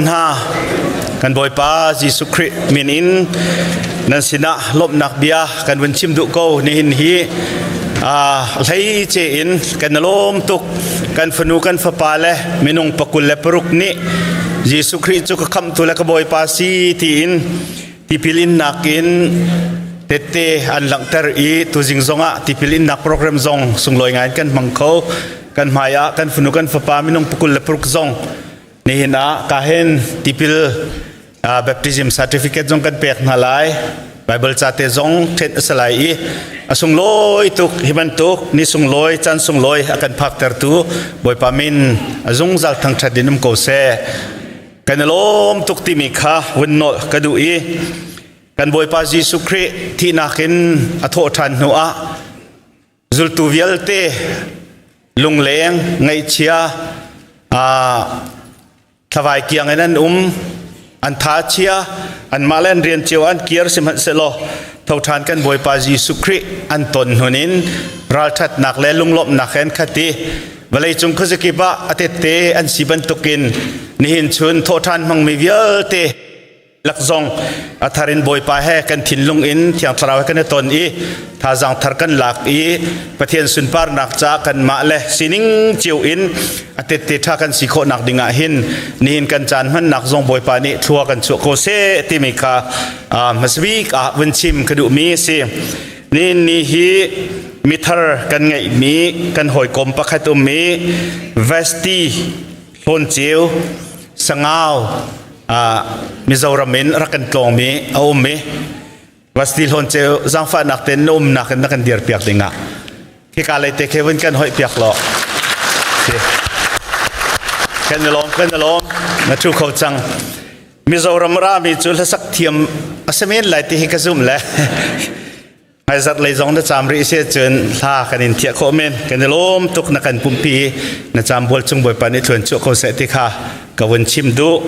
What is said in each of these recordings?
Hna kan Bawipa Jesuh Khrih min in nan sinah lawmhnak bia kan vun chim duh ko. Nihin hi hlei ce in kan lawm tuk. Kan fanu kan fapa le minung 26 nih Jesuh Khrih cu ka khamhtu le ka Bawipa si tiin tipil innak in tette an langhter i tuzing zongah tipil innak program zong sunglawi ngai kan hmang kho. Kan hmai ah kan fanu kan fapa minung 26 zong Nihin ah kahin tipil baptism certificate zong kan pek hna lai. Bible ca te zong ṭhen a si lai i a sunglawi tuk. Hi bantuk ni sunglawi, caan sunglawi a kan phaktertu Bawipa min a zungzal thangṭhat in um ko seh. Kan i lawm tuk timi kha vun nawl ka duh i kan Bawipa Jesuh Khrih thihnak in a thawh ṭhan hnu ah zultu vialte lungleng ngaihchia thlavai kiang in an um, an tha chia, anmah le an rian cio an kir. Sihmanhsehlaw thoṭhan kan Bawipa Jesuh Khrih an ton hnun in ralṭhatnak le lunglawmhnak he an khat i vawleicung khuazakip ah a tette an si bantukin nihin chun thawhṭhan hmangmi vialte lak zong a thar in Bawipa he kan thinlung in Thiang Thlarau he kan i ton i thazaang thar kan lak i Pathian sunparnak ca kanmah le sining cio in a tette ṭha kan si khawhnak dingah hin nihin kan caan hmannak zong Bawipa nih thlua kan chuah ko seh timi kha hmasabik ah vun chim ka duhmi a si. Nihin ni hi mithar kan ngeihmi kan hawikom pakhat ummi Vesti Hlawn Ceu Sangau Mizoram in rak kan tlawngmi a um i Vasti Hlawn Ceu, zaangfahnak tein na umnak in na kan dir piak dingah khika lei te khe vun kan hoih piak law. Kan i lawm, kan i lawm, na thu kho cang. Mizoram rami cu hlasak thiam a si men lai ti hi ka zum le Hmaizarh lei zong na caam rih si cun hla kan in thiah khawh men. Kan i lawm tuk. Na kan pumpi na caam bual chung Bawipa nih thluan chuah ko seh ti kha ka vun chim duh.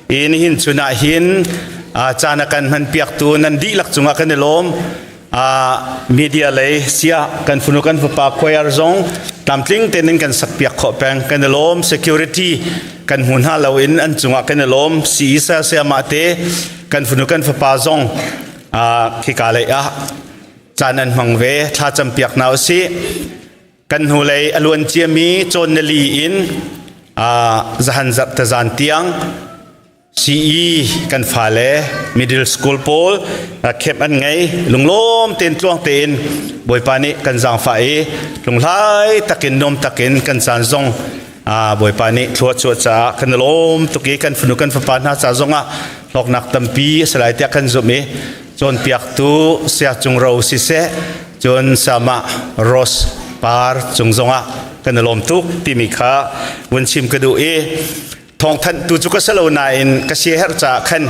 I nihin chun ah hin caan a kan hman piaktu nan dihlak cungah kan i lawm. Media lei sia kan funu kan fapa choir zong tlamtling tein in kan sak piak khawh peng, kan i lawm. Security kan hmu hna lo in an cungah kan i lawm. Si sa siamah te kan funu kan fapa zong khika lei ah caan an hmang ve, thlacam piak hna usih. Kan hnulei a luan ciami cawn nali in zahan zarh tazan tiang CE kan fale middle school pawl camp an ngei. Lunglawm tein, tluang tein Bawipa nih kan zaangfah i lunghlai takin, nuam takin kan caan zong Bawipa nih thlua chuah caah kan i lawm tuk i kan fanu kan fapa hna ca zongah hlawknak tampi a si lai tiah kan zumh i cawnpiaktu Saya Cung Ro siseh, cun Sama Rose Par cung zongah kan i lawm tuk timi kha vun chim ka duh i thawngthanhtu cu ka si lo nain ka siaherh caah khan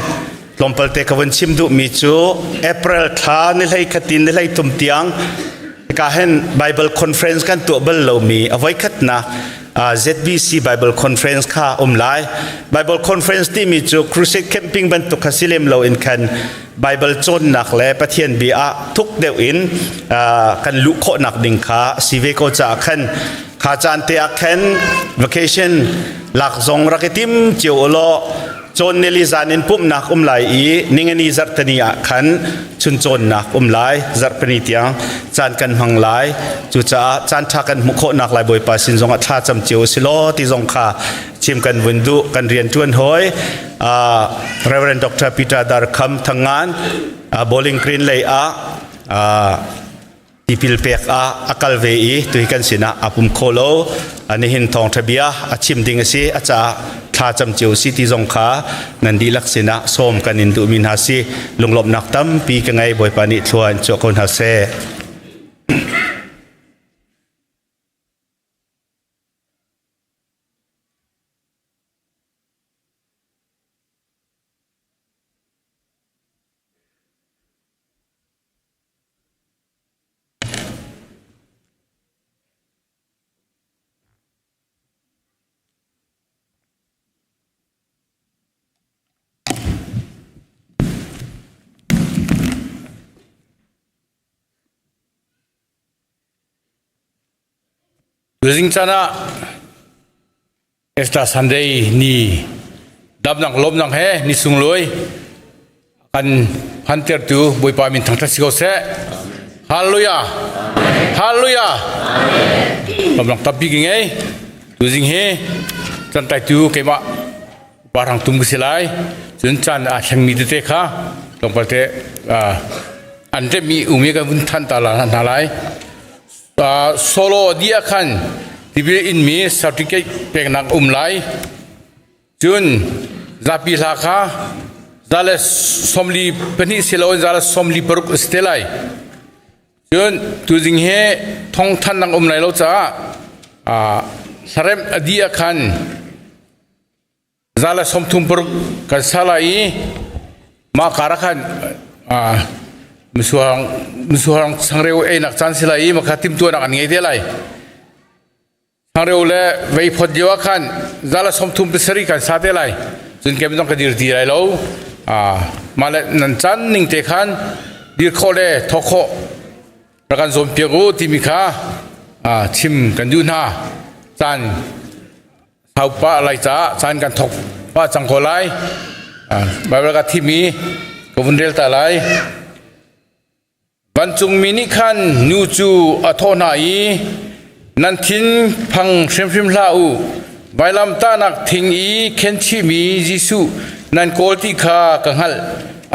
tlawmpalte ka vun chim duhmi cu April thla ni hlei khatin ni hlei thum tiang ka hen Bible conference kan tuah bal lomi a voikhatnak ZBC Bible Conference kha um lai. Bible Conference timi cu crusade camping bantuk kha si lem lo in khan Bible cawnnak le Pathian bia ah thuk deuh in kan luh khawhnak ding kha si ve ko caah khan kha caan te ah khan vacation lak zong rak i tim cio u law cawn nili zan in pumhnak um lai i ningani zarhtani ah khan chun cawnnak um lai, zarhpini tiang caan kan hmang lai. Cucaah caan ṭha kan hmuh khawhnak lai Bawipa sin zongah thla cam cio si law ti zong kha chim kan vun duh. Kan rian ṭuan hawi Reverend Dr. Peter Darkham Thangan Bowling Green lei ah tipil pek ah a kal ve i tuhi kan sinah a pum kho lo. Nihin thawngṭha bia a chim ding a si, a caah thla cam cio si ti zong kha nan dihlak sinah sawm kan in duhmi hna si. Lunglawmhnak tampi ka ngei. Bawipa nih thlua in chuah ko hna seh. Tuzing caan ah Easter Sunday ni. Damnak lawmnak he ni sunglawi kan phantertu Bawipa min thangṭhat si ko seh. Hallelujah. Hallelujah. Lawmnak tampi ka ngei. Tuzing hi cantlaitu keimah parang tum ka si lai. Cun caan aa thlengmi tete kha tlawmpal te an remmi umi kan vun than ta la hna lai. Solo dia khan tipil inmi certificate peknak um lai. Cun zapi hla kha za le 42 si loin za le 46 a si te lai. Cun tuzing hi thawngthannak um lai lo caah hlaremh a dih ah khan za le 36 kan sa lai i mah kar ah khan misuang changreu einak caan si lai i mah kha timhtuahnak an ngei te lai. Changreu le veiphawt lio ah khan za le 37 kan sa te lai. Cun kem zong ka dir ti lai lo. Mah le nan caan ning te khan dir khawh le thawk khawh rak kan zuam piak u timi kha chim kan duh hna. Caan sau pah lai caah caan kan thawk pah cang ko lai. Baibal ka thimi ka vun rel ta lai. Vancungmi nih khan nu cu a thawh hna i, Nan thin phang hrimhrim hlah u. Vailamtahnak thing i khenchihmi Jesuh nan kawl ti kha ka hngalh.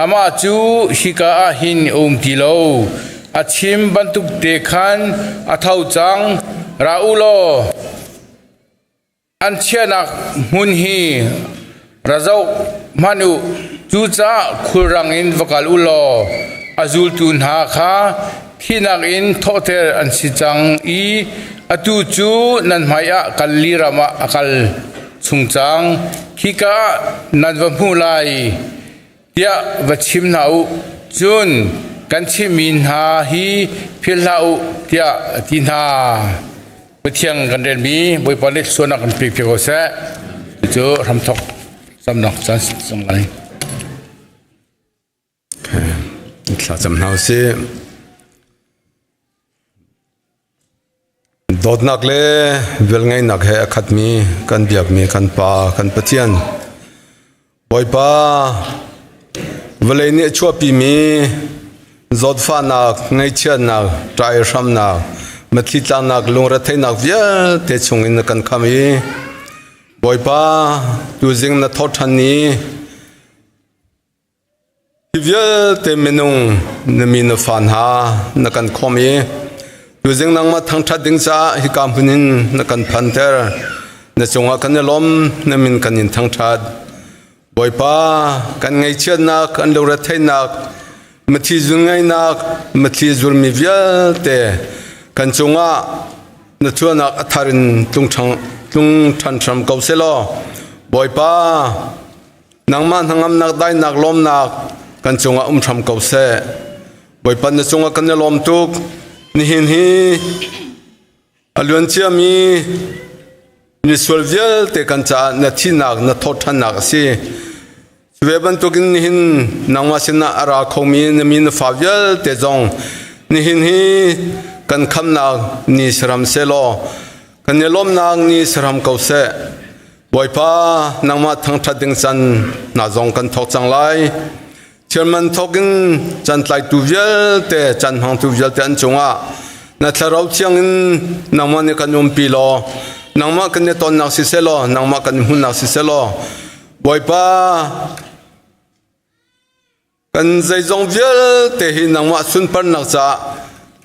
Amah cu hika ah hin a um ti lo. A chim bantuk te khan a tho cang. Ra u law An chiahnak hmun hi ra zoh hmanh u. Cucaah khulrang in va kal u law a zultu hna kha thihnak in thawhter an si cang i atu cu nan hmaiah Galilee ram ah a kal chung cang. Khika ah nan va hmuh lai tiah va chim hna u. Cun kan chimmi hna hi philh hlah u tiah a ti hna. Pathian kan relmi Bawipa nih sualnak kan pek piak ko seh. Cu hramthok samnak caan sung lai. Thla cam hna usih. Dawtnak le velngeihnak he a khatmi kan biakmi kan Pa kan Pathian Bawipa vawlei nih a chuahpimi zawtfahnak, ngaihchiatnak, ṭaihramnak, mitthli tlaknak, lungretheihnak vialte chungin na kan khamh i Bawipa tuzing na thawh ṭhan i hi vialte minung na mi na fa hna na kan khawm i tuzing nangmah thangṭhat ding caah hika hmun in na kan phanter. Na cungah kan i lawm, na min kan in thangṭhat. Bawipa, kan ngaihchiatnak, kan lungretheihnak, mithi zunngaihnak, mithi zulmi vialte kan cungah na chuahnak a thar in tlung ṭhan hram ko seh law Bawipa, nangmah hnangamnak, daihnak, lawmnak kan cungah um hram ko seh. Bawipa na cungah kan i lawm tuk. Nihin hi A luanciami misual vialte kan caah na thihnak na thawhṭhannak a si. Cu ve bantukin nihin nangmah sinah a ra khomi na mi na fa vialte zong nihin hi kan khamnak ni saram sehlaw kan i lawmnak ni saram ko seh. Bawipa nangmah thangṭhat ding can hna zong kan thawk cang lai. Chairman thawk in cantlaitu vialte, can hmangtu vialte an cungah na thlarau thiang in nangmah nih kan umpi law nangmah kan i tonnak siseh law nangmah kan i hmunnak siseh law Bawipa kan zeizong vialte hi nangmah sunparnak caah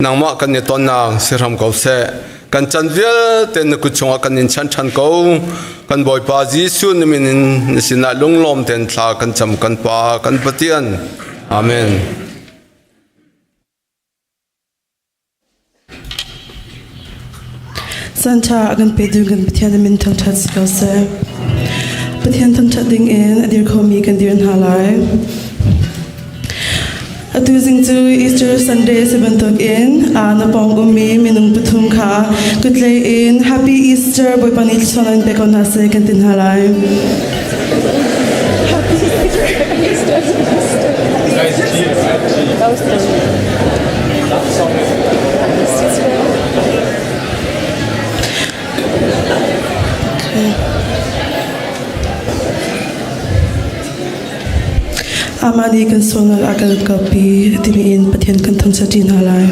nangmah kan i tonnak si hram ko seh kan chan vialte na kut chungah kan in chan ṭhan ko kan Bawipa Jesuh na min in na sinah lunglawm tein thla kan cam kan Pa kan Pathian Amen. Santa a kan petu kan Pathian min thangṭhat si ko seh. Pathian thangṭhat ding in a dir khomi kan dir hna lai. Atu zing cu Easter Sunday si bantukin na pawng ummi minung pathum kha kutlei in Happy Easter Bawipa nih thluachuah in pe ko hna seh kan ti hna lai. Happy Easter. Okay. Amah nih kan sualnak a kan kalpi timi in Pathian kan thangṭhat ṭi hna lai.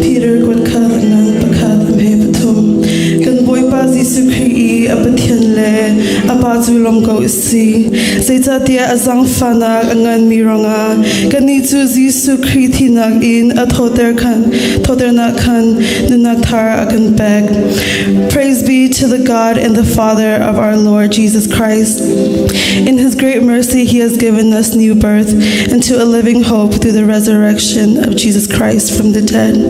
Peter kuat kha ngan pakhat he pathum kan Bawipa Jesuh Khrih i a Pathian le a Pa cu lawm ko u si. Zeicahtiah a zaangfahnak a nganmi ruangah kannih cu Jesuh Khrih thihnak in a thawhter khan thawhternak khan nunnak thar a kan pek. Praise be to the God and the Father of our Lord Jesus Christ. In his great mercy he has given us new birth into a living hope through the resurrection of Jesus Christ from the dead.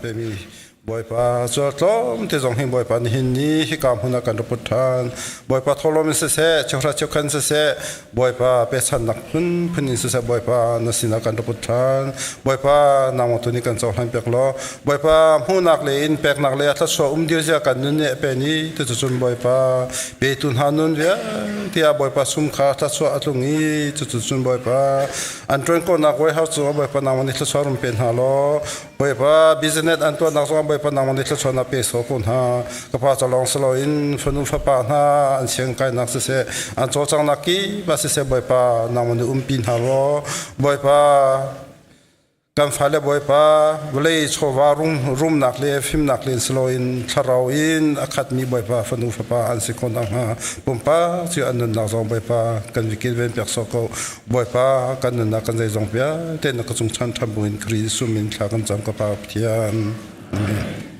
Pemi Bawipa cu tlawm te zong hi Bawipa nihin ni hika hmun ah kan rak put ṭhan. Bawipa thawhlawm in siseh, cheuhra cheukhan siseh, Bawipa pechannak phunphun in siseh Bawipa na sinah kan rak put ṭhan. Bawipa nangmah tu nih kan cohlan piak law, Bawipa hmuhnak le in peknak le a thluachuah um dir zia kan nun nih a pen i cucun Bawipa petu hna nun vialte ah Bawipa sum kha thluachuah a tlung i cucun Bawipa an ṭuan khawhnak warehouse cungah Bawipa nangmah nih thluachuah rum pe hna law Bawipa business an tuahnak zong Bawipa nangmah nih thluachuahnak pe sawh ko hna. Ka pa ca lawng si loin fanu fapa hna an siang kainak siseh an cawlcanghnak kip ah siseh Bawipa nangmah nih umpi hna law Bawipa kan fale Bawipa vawlei chawva rumnak le fimnak len si loin thlarau in a khatmi Bawipa fanu fapa an si khawh nakhnga pumpak cu an nunnak zong Bawipa kan kilven piak sawh ko. Bawipa kan nunnak kan zeizong vialte na ka cung chan ṭhan buin Khrih Jesuh min thla kan cam ka Pa Pathian. Amen.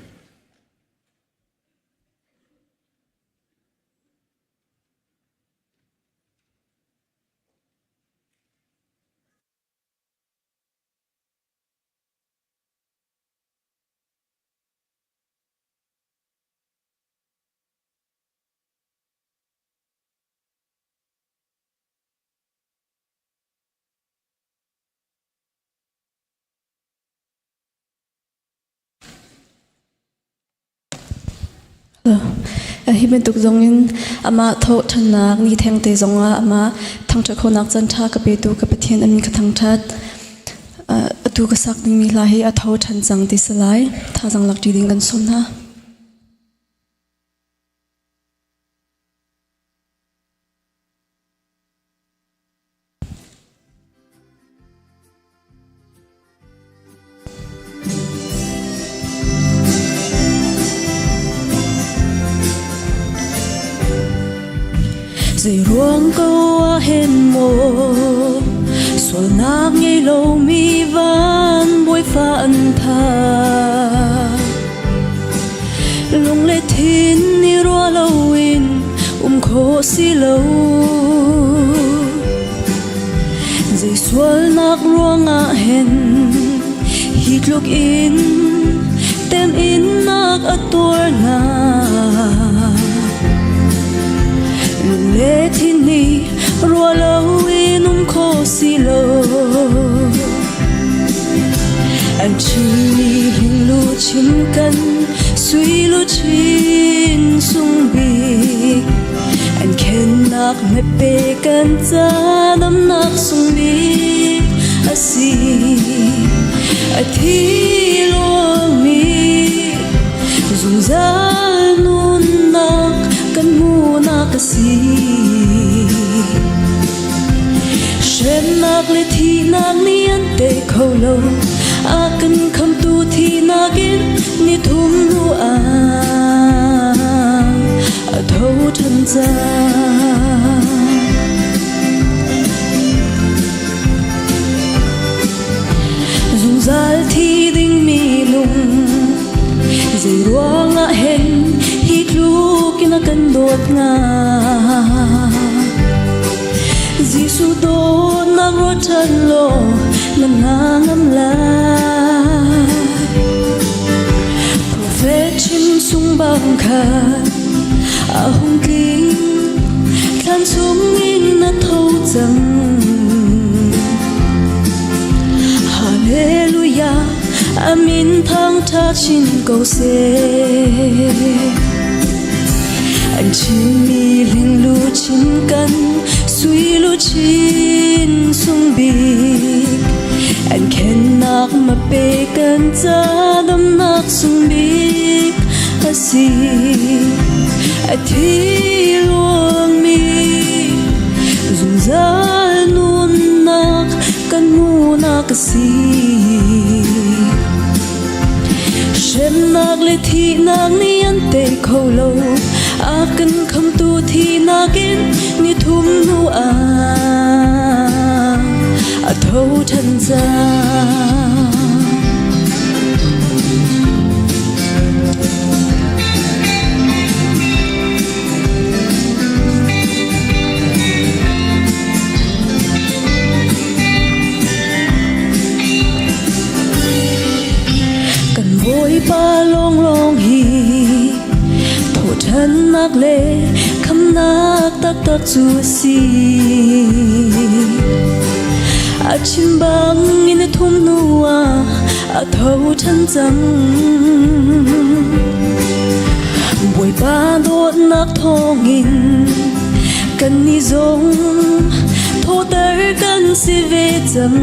Hi bantuk zongin amah thawhṭhannak ni thengte zongah amah thangṭhat khawhnak caanṭha ka petu ka Pathian a min ka thangṭhat. Atu ka sak dingmi hla hi a tho ṭhan cang ti si lai. Thazaang lak ṭi ding kan sawm hna. Zei ruang ko ah hen maw sualnak ngei lomi van bawifa an tha. Lung le thin i ruah loin um khawh si lo. Zei sualnak ruangah hen hi tluk in teminnak a tuar na. Lung le thin nih ruah loin um khawh si lo. An chimmi hling luchin kan sui luchin sung bik an khennak hmepe kan ca damnak sung bik a si. A thi luangmi zungzal nunnak kan hmuhnak a si. Hremnak le thihnak nih an tei kho lo. A kan khamtu thihnak in ni thum hnu ah a tho ṭhan cang. Zungzal thi dingmi nung zei ruangah hen hi tluk in a kan dawt hnga? Jesuh dawtnak ruat ṭhan law na hna ngam lai. Profet chim sung bang khan a hung tling, thlan chungin na tho cang. Hallelujah, a min thangṭha chin ko seh. An chimmi hling luchin kan sui luchin sung bik an khennak ma pe kan ca damnak sung bik a si. A thi luangmi zungzal nunnak kan hmuhnak a si. Hremnak le thihnak nih an tei kho lo. A kan khamtu thihnak in ni thum hnu ah a tho ṭhan cang. Kan Bawipa lawnglawng hi thawhṭhannak le khamnak taktak cu a si. A chim bang in a thum hnu ah a tho ṭhan cang. Bawipa dawtnak thawngin kannih zong thawhter kan si ve cang.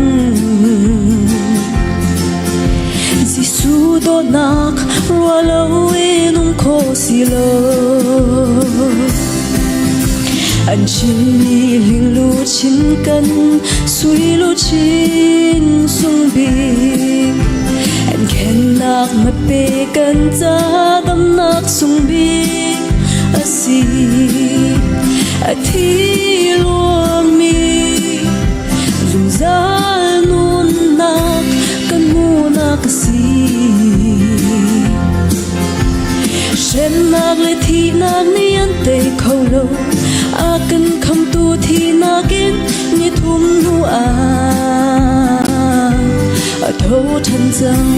Jesuh dawtnak ruah loin um kho si lo. An chimmi hling luchin kan sui luchin sung bik an khennak hmape kan ca damnak sung bik a si. A thi luangmi zungzal nunnak kan hmuhnak a si. Hremnak le thihnak nih an tei kho lo. A kan khamtu thihnak in ni thum hnu ah a tho ṭhan cang.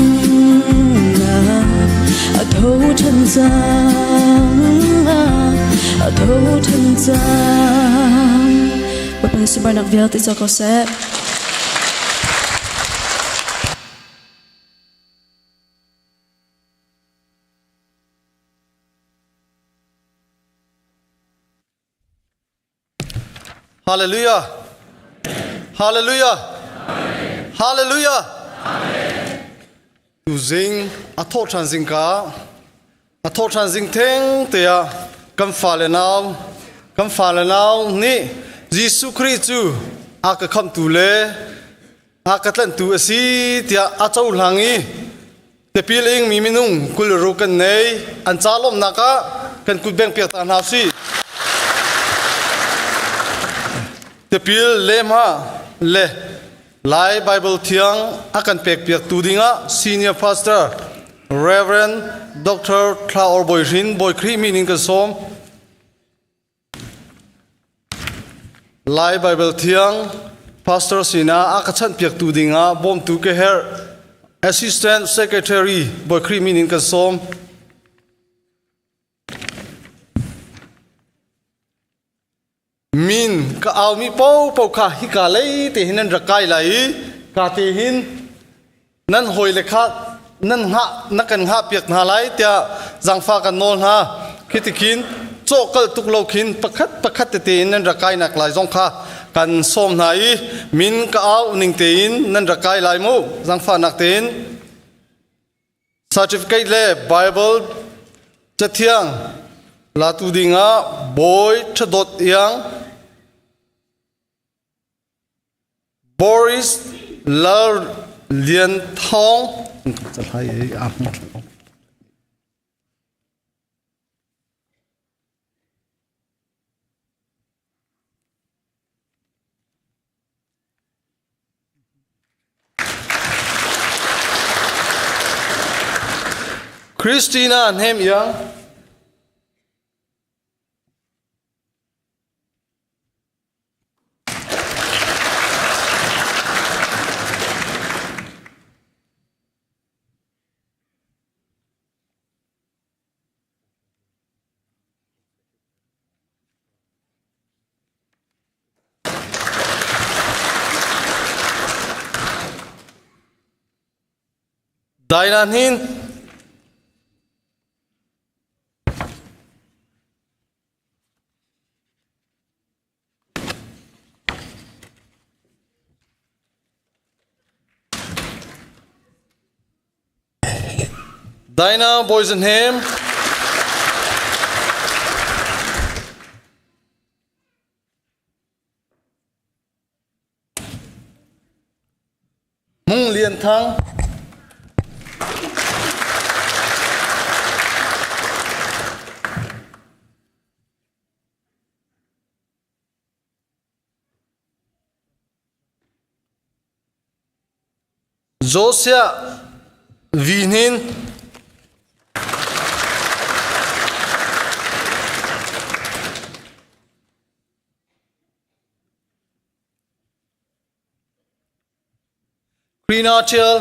A tho ṭhan cang. A tho ṭhan cang. Bawipa sunparnak vialte co ko seh. Hallelujah. Hallelujah. Hallelujah. Tu zing a thawh ṭhan zingka a thawh ṭhan zing theng te ah kan fale nau kan fale nau nih Jesuh Khrih cu a ka khamhtu le a ka tlanhtu a si tiah a cohlang i tipil ingmi minung 26 kan nei an ca lawmhnak ah kan kut beng piak ta hna usih. Tipil lehmah le Lai Bible thiang a kan pekpiaktu dingah Senior Pastor Reverend Dr. Thla Or Bawi Hrin Bawi Khrih min in kan sawm. Lai Bible thiang Pastor sinah a ka chanhpiaktu dingah bawmtu ka herh. Assistant Secretary Bawi Khrih min in kan sawm. Min ka aumi paohpaoh kha hika lei te hin nan rak kai lai i ka te hin nan hawile kha nan hngah na kan hngah piak hna lai tiah zaangfah kan nawl hna. Khi tikhin cawhkalh tuk lo khin pakhat pakhat tete in nan rak kainak lai zong kha kan sawm hna i min ka au ning tein nan rak kai lai mu zaangfahnak tein. Certificate le Bible cathiang latu dingah Bawi Ṭhadawt Iang, Boris Lal Lian Thawng. Christina Hnem Iang. Daina Hnin. Dinah Boysenham. Mung Lian Thang. Josiah Vihnin. Krina Chill.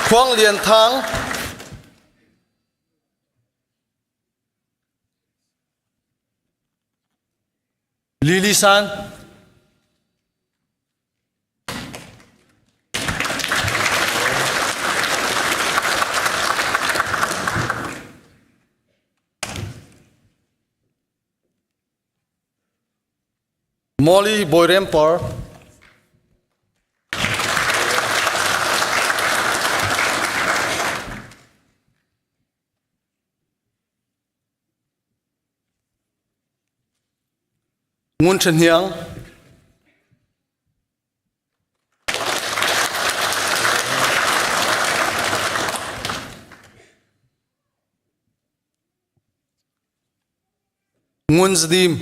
Khuang Lian Thang. Lily San. Molly Bawirem Par. Ngun Ṭha Hniang. Ngun Zadim.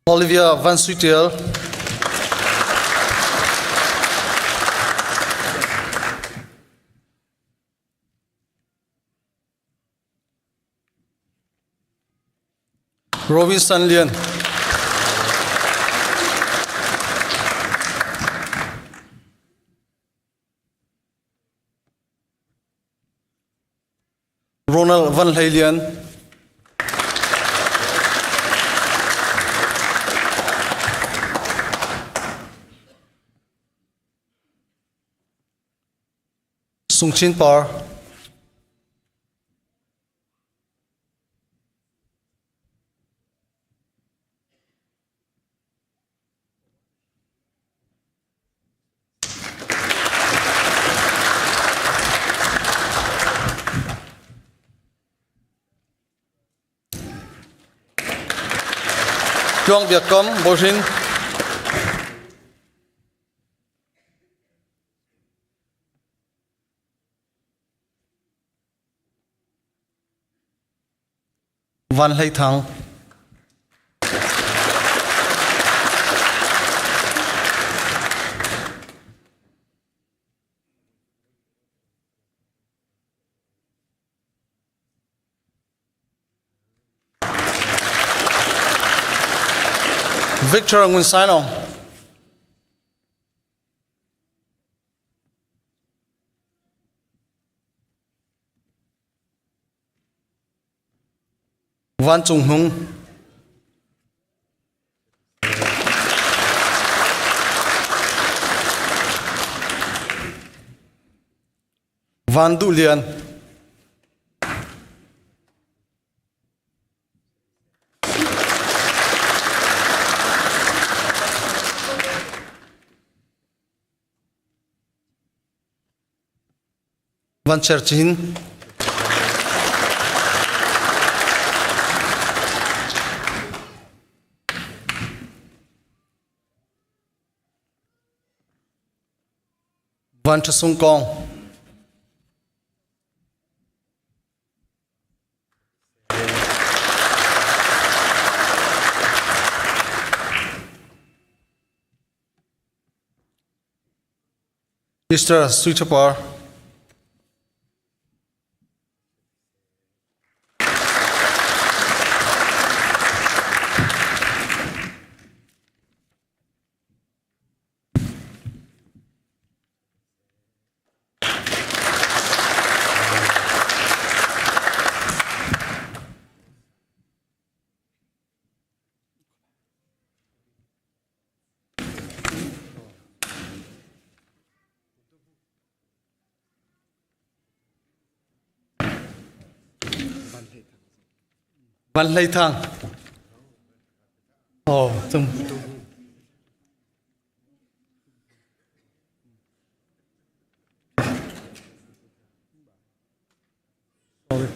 Olivia Van Suitial. Robinson Lian. Ronald Van Hlei Lian. Sung Chin Par. Tluang Biak Kom, Bawhrin. Van Hlei Thang. Victor Ngun Sailong. Vancung Hmung. Van Duh Lian. Van Cer Chin. Van Ṭha Sung Kong. Mr. Sui Chapar. Van Hlei Thang. Oh, cung. Sorry.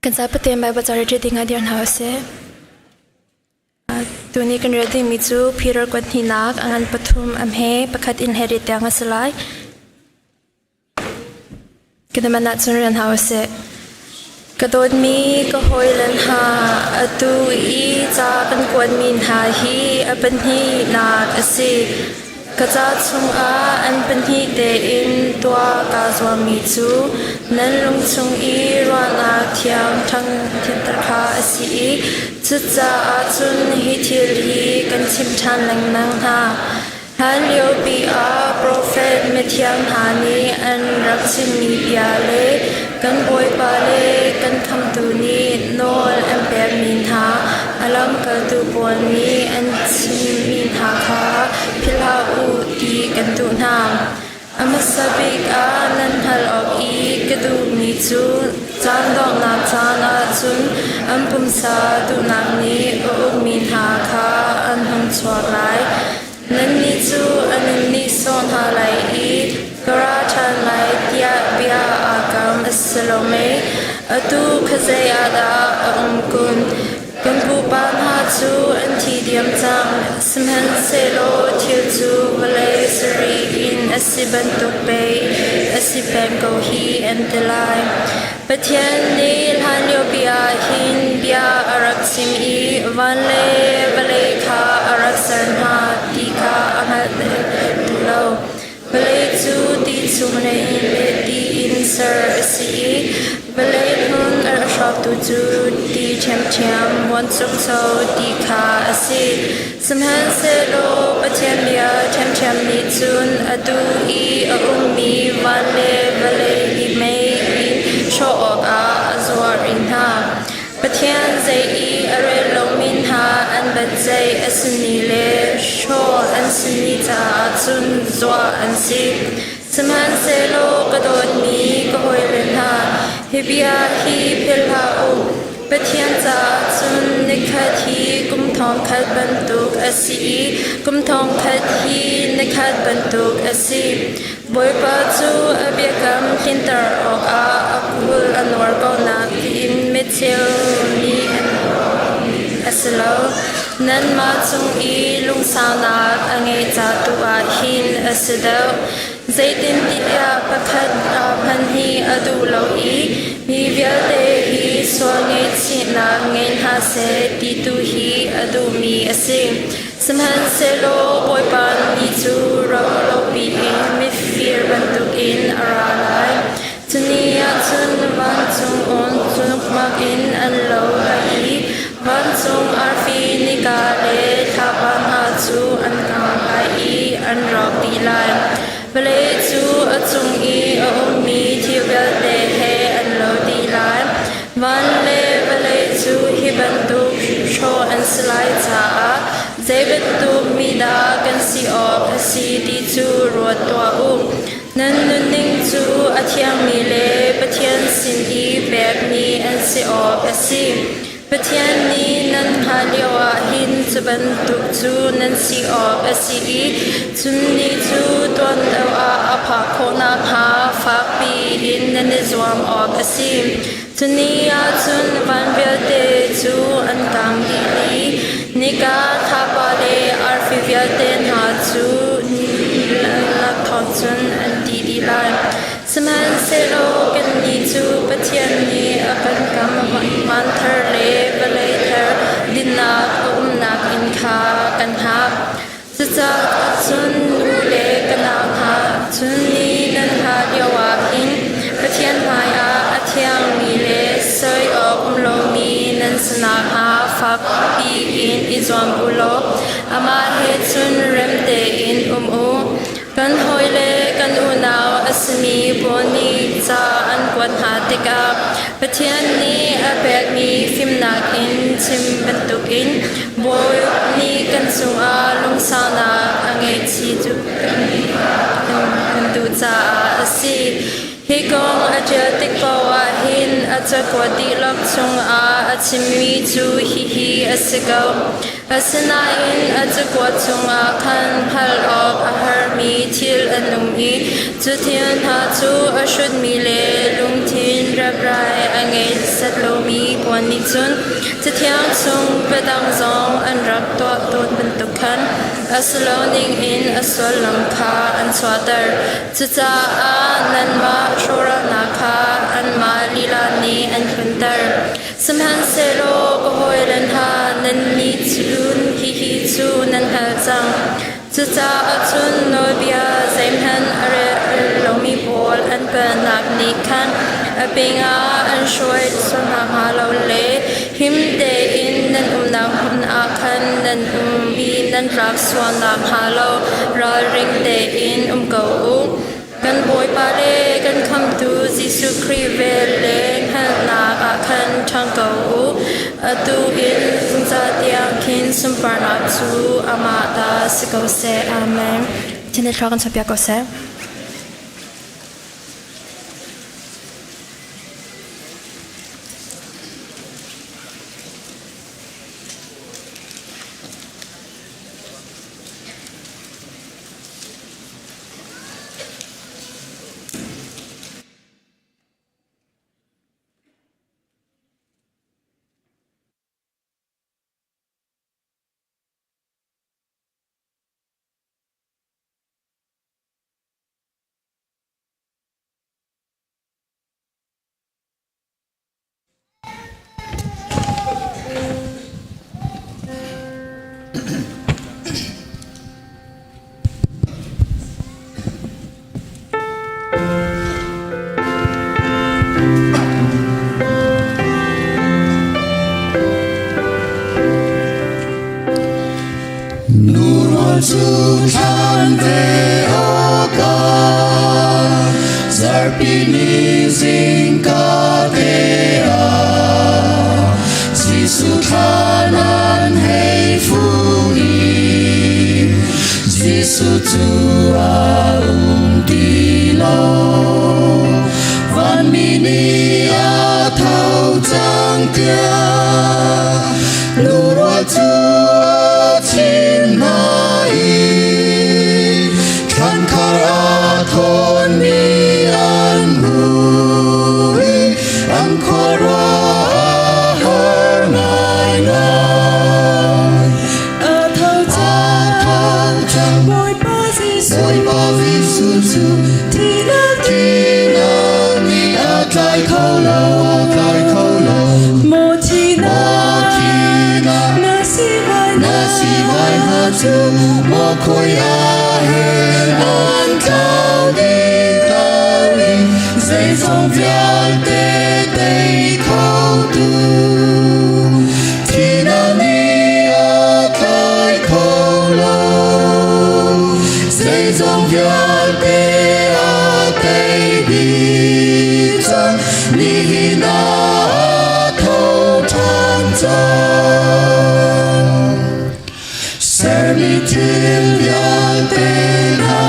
Kan zapi Bible ca rel ding ah dir hna usih. Tuni kan rel dingmi cu Peter kuat hnihnak a ngan pathum a hme pakhat in heri tiang a si lai. Kan ah cun rian hau usih. Ka dawtmi ka hawilen hna, atu i ca kan kuatmi hna hi a pahnihnak a si. Ka ca chungah an pahnih tein tuah kaa zuammi cu nan lung chung i ruahnak thiang thianter kha a si i cucaah cun hi thil hi kan chimh ṭhan lengmang hna. Hlanliopi ah profet mithiang hna nih an rak chimmi bia le kan Bawipa le kan Khamhtu nih nawl an pekmi hna a lamkaltu pawl nih an chimmi hna kha philh hlah u ti kan duh hna. A hmasa bik ah nan hngalh awk i ka duhmi cu caan donghnak caan ah cun an pumsa duhnak nih a ukmi hna kha an hung chuak lai. Nannih cu an in nihsawh hna lai i ka ra ṭhan lai tiah bia aa kam a si lo mei? Atu khuazei ah dah a um kun? Kan pupa hna cu an thi diam cang, sihmanhsehlaw thil cu vawlei sarih in a si bantuk pei a si peng ko hi an ti lai. Pathian nih hlanliopi ah hin bia a rak chim i van le vawlei kha a rak ser hna ti kha a hngalh ti lo. Vawlei cu ti chunglei in le ti in ser a si i vawlei hlun a hrawktu cu ti ṭhiamṭhiam buanchukcho ti kha a si. Sihmanhsehlaw Pathian bia ṭhiamṭhiam nih cun atu i a ummi van le vawlei hi mei in hrawh awkah a zuar rih hna. Pathian zei i a rel lomi hna an biaceih a simi le hrawh an simi caah cun zuah an si. Sihmanhsehlaw ka dawtmi ka hawile hna, hi bia hi philh hlah u. Pathian caah cun nikhat hi kum thongkhat bantuk a si i kum thongkhat hi nikhat bantuk a si. Bawipa cu a biakam tlinter awkah a kul a nuar ko nakin micheu nih an a si lo. Nanmah cung i lungsaunak a ngeih ca tu ah hin a si deuh. Zeitintiah pakhat hmanh hi a duh lo i mi vialte hi sual ngaihchihnak ngei hna seh ti tu hi a duhmi a si. Sihmanhsehlaw Bawipa ni cu rauhlopi in mifir bantukin a ra lai. Cuni ah cun vancung awn cunukmak in an lo lai i vancung arfi nika le thlapa hna cu an kang lai i an rawk dih lai. Vawlei cu a cung i a ummi thil vialte he an lo dih lai. Van le vawlei cu hi bantuk hrawh an si lai caah zei bantuk mi dah kan si awk a si ti cu ruat tuah u. Nan nunning cu a thiangmi le Pathian sin i pekmi an si awk a si. Pathian nih nan hngah lioah hin cu bantuk cu nan si awk a si i cun ni cu tuan deuh ah a phak khawh nakhnga fakpi in nan i zuam awk a si. Cuni ah cun van vialte cu an kang dih i nika thlapa le arfi vialte hna cu lak thawng cun an ti dih lai. Sihmanhsehlaw kannih cu Pathian nih a kan kam van thar le vawlei thar dinnak a umnak inn kha kan hngak. Cucaah cun nu le ka nau hna, cun ni nan hngah lioah hin Pathian hmaiah a thiangmi le soi awk um lomi nan si nakhnga fakpi in i zuam u law amah he cun rem tein um u. Kan hawile kan unau a simi pawl nih ca an kuat hna tikah Pathian nih a pekmi fimnak in chim bantukin Bawi nih kan cungah lungsaunak a ngeih cu kan duh caah a si. Hi kong a ṭial tik paoh ah hin a cakuat dihlak chungah a chimmi cu hihi a si ko. Asinain a cakuat chungah khan hngalh awk a harmi thil an um i cu thil hna cu a hrutmi le lungthin reprai a ngei set lomi pawl nih cun Cathiang chung biadang zong an rak tuah tawn bantuk khan a si lo ningin a sullam kha an chuahter. Cucaah nanmah hrawhralnak kha anmah lila nih an hlunter. Sihmanhsehlaw ka hawile hna, nannih cun hihi cu nan hngalh cang. Cucaah cun nawlbia zeihmanh a rel lomi pawl an kalnak nih khan a pingah an hruai sual hna hnga lo le him tein nan umnak hmun ah khan nan um i nan tlak sual nakhnga lo ralring tein um ko u. Kan Bawipa le kan Khamhtu Jesuh Khrih vel le hngalhnak ah khan ṭhang ko u. Atu in zungzal tiang khin sunparnak cu amah ta si ko seh. Amen. Pathian nih thluak kan chuahpiak ko seh. cu thlan ve awkah zarhpi ni zingka te ah Jesuh thlan an hei fung i Jesuh cu a um ti lo. Vanmi nih a tho cang tiah lurua cu a chim hna i thlankhar a thawnmi an hmuh i an khuaruah a har ngaingai. A tho cang, Bawipa Jesuh, Bawipa Jesuh cu thihnak thihnak nih a tlai kho lo, a tlai kho lo. Maw thihnak, Maw thihnak, na sivai na sivai hna cu maw khoi ah hen an tlau dih tlau dih zeizong vialte tei khotu thihnak nih a tlai kho lo zeizong vialte a tei dih cang nihin ah a tho ṭhan cang sermi thil vialte hna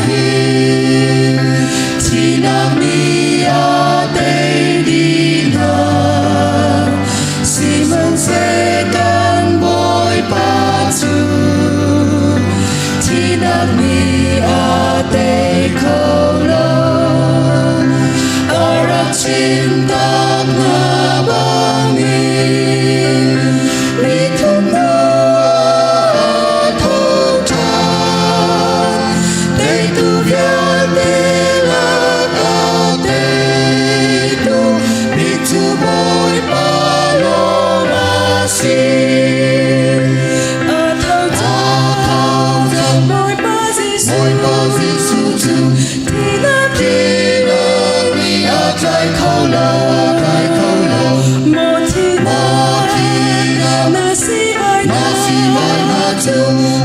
hi thihnak nih a tei dih hna sihmanhseh kan Bawipa cu thihnak nih a tei kho lo a rak chim tak hna bangin nithum hnu ah a tho ṭhan teitu vialte lak a teitu bik cu Bawipa lawng a si. A tho cang, Bawipa Jesuh, Bawipa Jesuh cu thihnak thihnak nih a tlai kho lo, a tlai kho lo. Maw Maw thihnak, thihnak, na sivai na sivai hna cu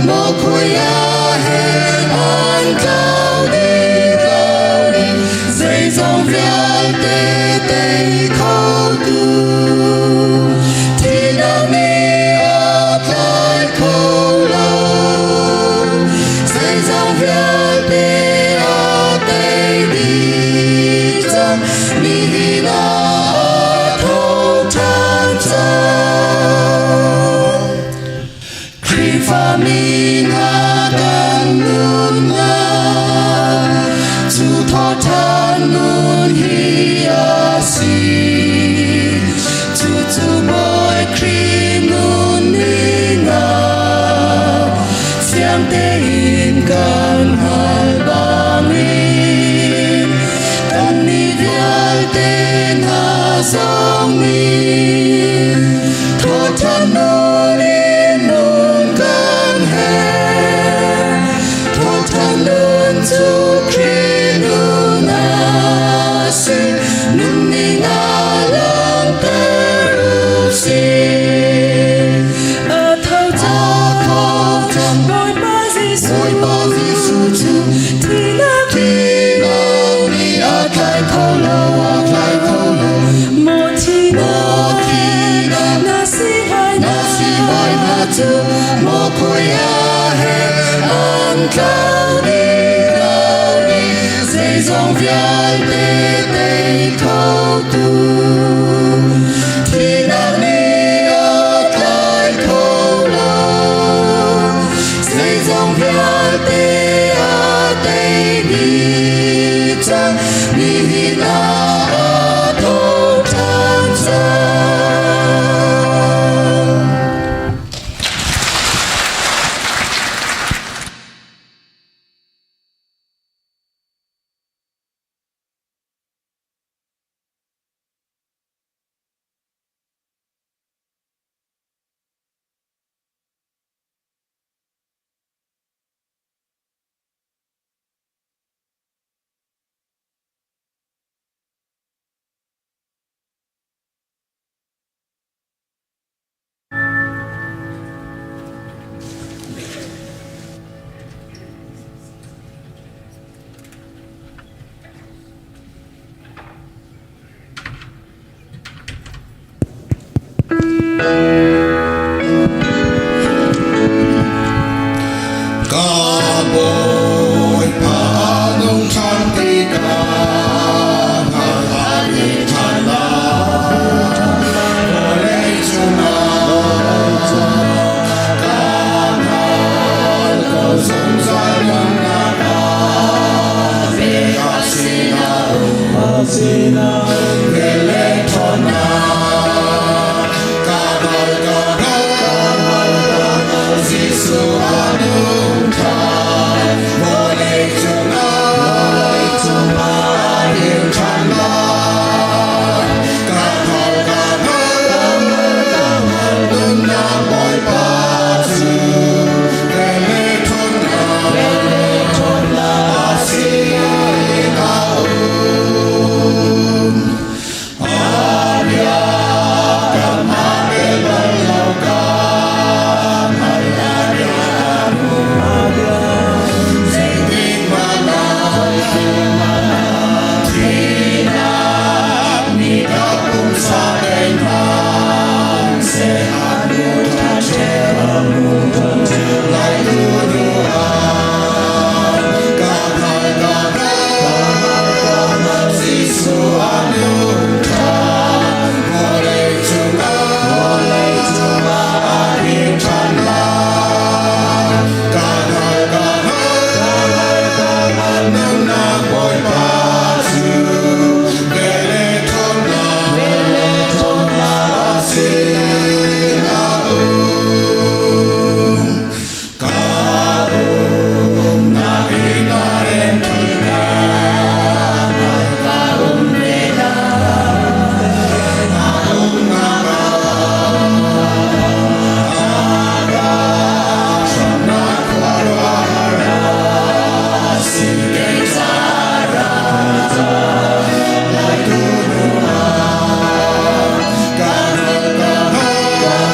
maw khoi ah hen an tlau dih, tlau dih. Zeizong vialte tei khotu thihnak nih a tlai kho lo. Zeizong vialte a tei dih cang nihin ah a tho ṭhan cang. Khrihfami hna kan nunnak cu thawhṭhan nun hi a si. Cucu Bawi Khrih nunning ah fiang tein kan hngalh bangin kannih vialte hna zong nih thawhṭhan nun in nun kan herh. Thawhṭhan nun cu Khrih nun a si, nunning ah langhter u sih. A tho cang, Bawipa Jesuh, Bawipa Jesuh cu thihnak thihnak nih a tlai kho lo, a tlai kho lo. Maw Maw thihnak, thihnak, na sivai na sivai hna cu maw khoi ah hen an tlau dih, tlau dih. Zeizong vialte tei khotu thihnak nih a tlai kho lo. Zeizong vialte a tei dih cang nihin ah a tho ṭhan cang. Vel le ṭhawnnak ka hngal ka hngal Jesuh a nung ṭhan vawlei cungah a dir ṭhan lai ka hngal ka hngal nunnak Bawipa cu vel le ṭhawnnak a sinah um. A bia kam a pel bal lo ka hngal a bia zeitik hmanh ah thihnak nih ka pumsa tei hmanh seh a hnu lai tu duh ah ka hngal ka hngal Jesuh a nung ṭhan vawlei cungah a dir ṭhan lai ka hngal ka hngal nunnak Bawipa cu vel le ṭhawnnak a sinah um. Ka umnak in a rem tikah ka um ve lai. Ka umnak ah ka hramnak khuaruahhar a si kei caah lai tu hnuah ka hngal ka hngal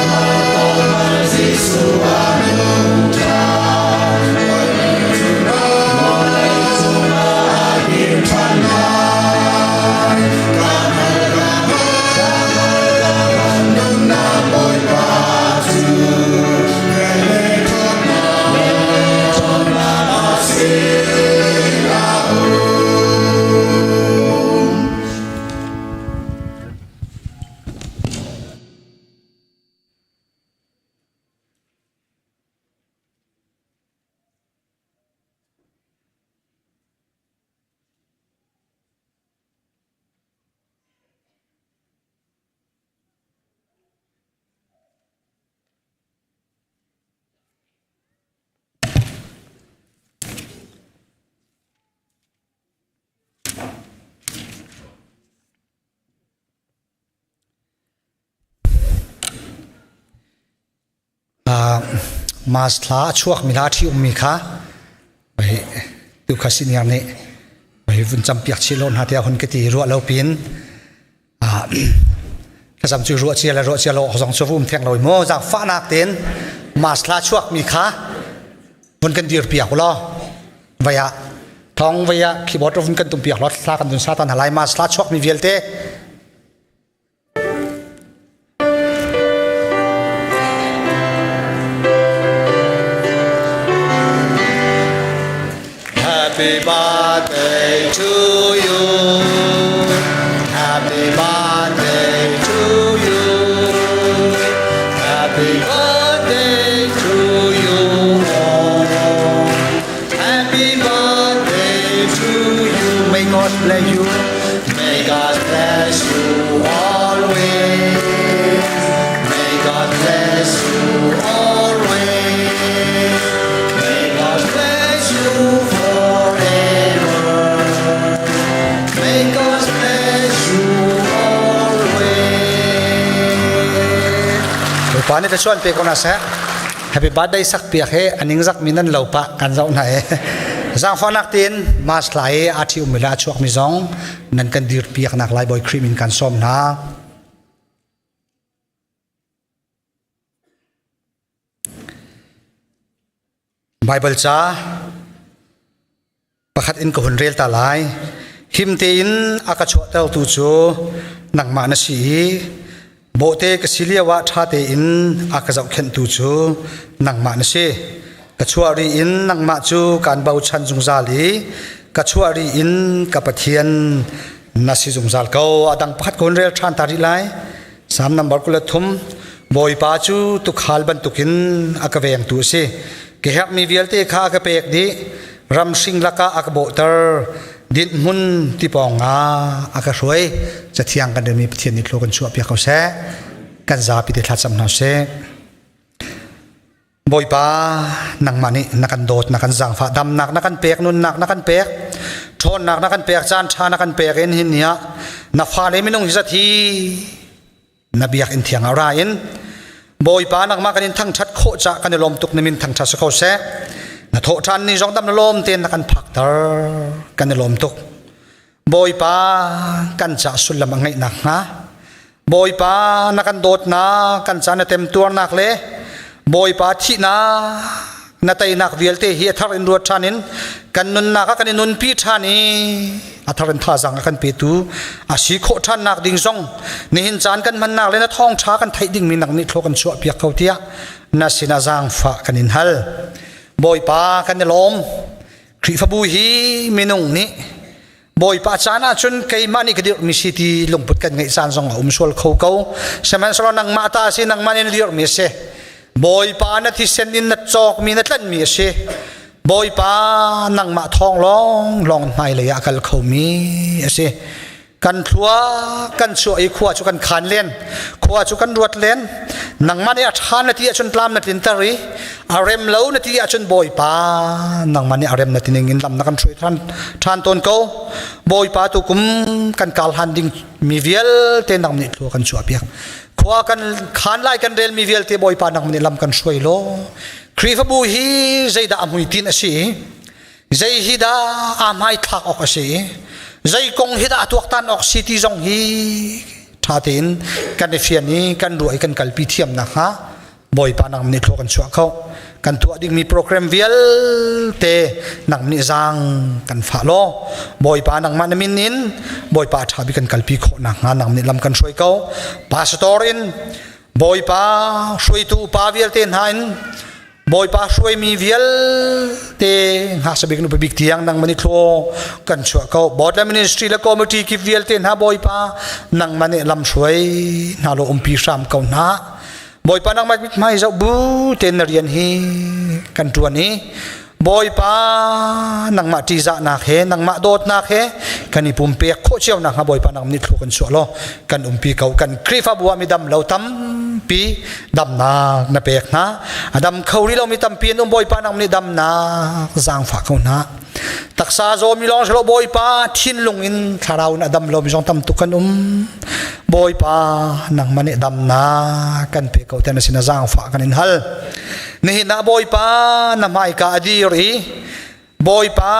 Jesuh a nung ṭhan vawlei cungah a dir ṭhan lai ka hngal ka hngal nunnak Bawipa cu vel le ṭhawnnak a sinah um. Mas thla a chuakmi hla a ṭhi ummi kha tu kha senior nih vun campiak chih lo hna tiah hun ka ti ruah lo pin thlacam cu ruah cia le ruah cia lo zong cu um theng lo maw zaangfahnak tein mas thla chuakmi kha vun kan dir piak law vaya thong vaya keyboard vun kan tum piak law thla kan dun satan halai mas thla chuakmi vialte Happy birthday to you. Happy birthday to you. Happy birthday to you all. Happy birthday to you. May God bless you. May God bless you always. May God bless you always. May God bless you forever. May God bless you always. Bawipa nih thluachuah an pe ko hna seh. Happy birthday sak piak he aning zak mi nan lo pa kan zoh hna e. Zaangfahnak tein Mars thla i aa ṭhi ummi le a chuakmi zong nan kan dir piak nak lai Bawi Khrih min kan sawm hna. Baibal ca pakhat in ka hun rel ta lai. Him tein a ka chuahtertu cu nangmah na si i bawhte ka si lio ah ṭha tein a ka zohkhenhtu cu nangmah na si. Ka chuah ri in nangmah cu kaan bochan zungzal i ka chuah ri in ka Pathian na si zungzal ko. A dang pakhat ka hun rel ṭhan ta rih lai. Psalm number 23 Bawipa cu tukhal bantukin a ka vengtu a si. Ka herhmi vialte kha a ka pek dih. Ramhring lakah a ka bawhter. Dinhmun ti pawng ah a ka hruai. Cathiang kan relmi Pathian nih thlua kan chuah piak ko seh. Kan zapi te thlacam hna sih. Bawipa, nangmah nih na kan dawt, na kan zaangfah, damnak na kan pek, nunnak na kan pek, ṭhawnnak na kan pek, caan ṭha na kan pek in hin ni ah na fale minung hi zat hi na biakinn thiang ah ra in Bawipa nangmah kan in thangṭhat khawh cah kan i lawm tuk na min thangṭhat si ko seh. Na thawh ṭhan ni zong dam na lawm tein na kan phakter kan i lawm tuk. Bawipa kan ca sullam a ngeih nakhnga Bawipa na kan dawtnak kan ca na temtuarnak le Bawipa thihnak na teinak vialte hi a thar in ruat ṭhan in kan nunnak ah kan i nunpi ṭhan i a thar in thazaang a kan petu a si khawh ṭhannak ding zong nihin caan kan hmannak le na thawngṭha kan theih dingmi nak nih thlua kan chuah piak ko tiah na sinah zaangfah kan in hal. Bawipa kan i lawm. Khrihfabu hi minung nih Bawipa caan ahcun keimah nih ka dirhmi si ti lungput kan ngeih caan zong a um sual kho ko. Sihmanhsehlaw nangmah ta a si, nangmah nih na dirhmi a si. Bawipa na thisen in na cawkmi na tlanhmi a si. Bawipa nangmah thawng lawng lawng hmailei ah a kal khomi a si. Kan thlua kan chuah i khua cu kan khan len, khua cu kan ruat len. Nangmah nih a ṭha na ti ahcun tlam na tlinter i a rem lo na ti ahcun Bawipa nangmah nih a rem na ti ning in lam na kan hruai ṭhan, ṭhan tawn ko. Bawipa tu kum kan kal han ding mi vialte nang nih thlua kan chuah piak. Khua kan khan lai kan rel mi vialte Bawipa nang nih lam kan hruai law. Khrihfabu hi zeidah a hmuitinh a si i zei hi dah aa hmaithlak awk a si i zei kong hi dah a tuaktan awk si ti zong hi ṭha tein kan i fian i kan ruah i kan kalpi thiam nakhnga Bawipa nang nih thlua kan chuah kho kan tuah dingmi program vialte nang nih zaang kan fah law Bawipa nangmah na min in Bawipa ṭha bik kan kalpi khawh nakhnga nang nih lam kan hruai ko pastor in Bawipa hruaitu upa vialte hna in Bawipa hruaimi vialte ngaksa bik nupi bik tiang nang mani thlo kan chuah ko board le ministry le committee kip vialte hna Bawipa nang mani lam hruai hna lo umpi hram ko hna Bawipa nang mai hmai zoh bu ten na rian hi kan tuan i Bawipa nangmah ṭihzahnak he nangmah dawtnak he kan i pumpek khawh cio nakhnga Bawipa nang nih thlu kan chuah law kan umpi ko kan Khrihfabu ah midam lo tampi damnak na pek hna a dam kho rih lomi tampi an um Bawipa nang nih damnak zaangfah ko hna taksa zawmi lawng si lo Bawipa thinlung in thlarau in a dam lomi zong tam tuk kan um Bawipa nangmah nih damnak kan pe ko te na sin a zaangfah kan in hal nihin ah Bawipa na hmaika a dir i Bawipa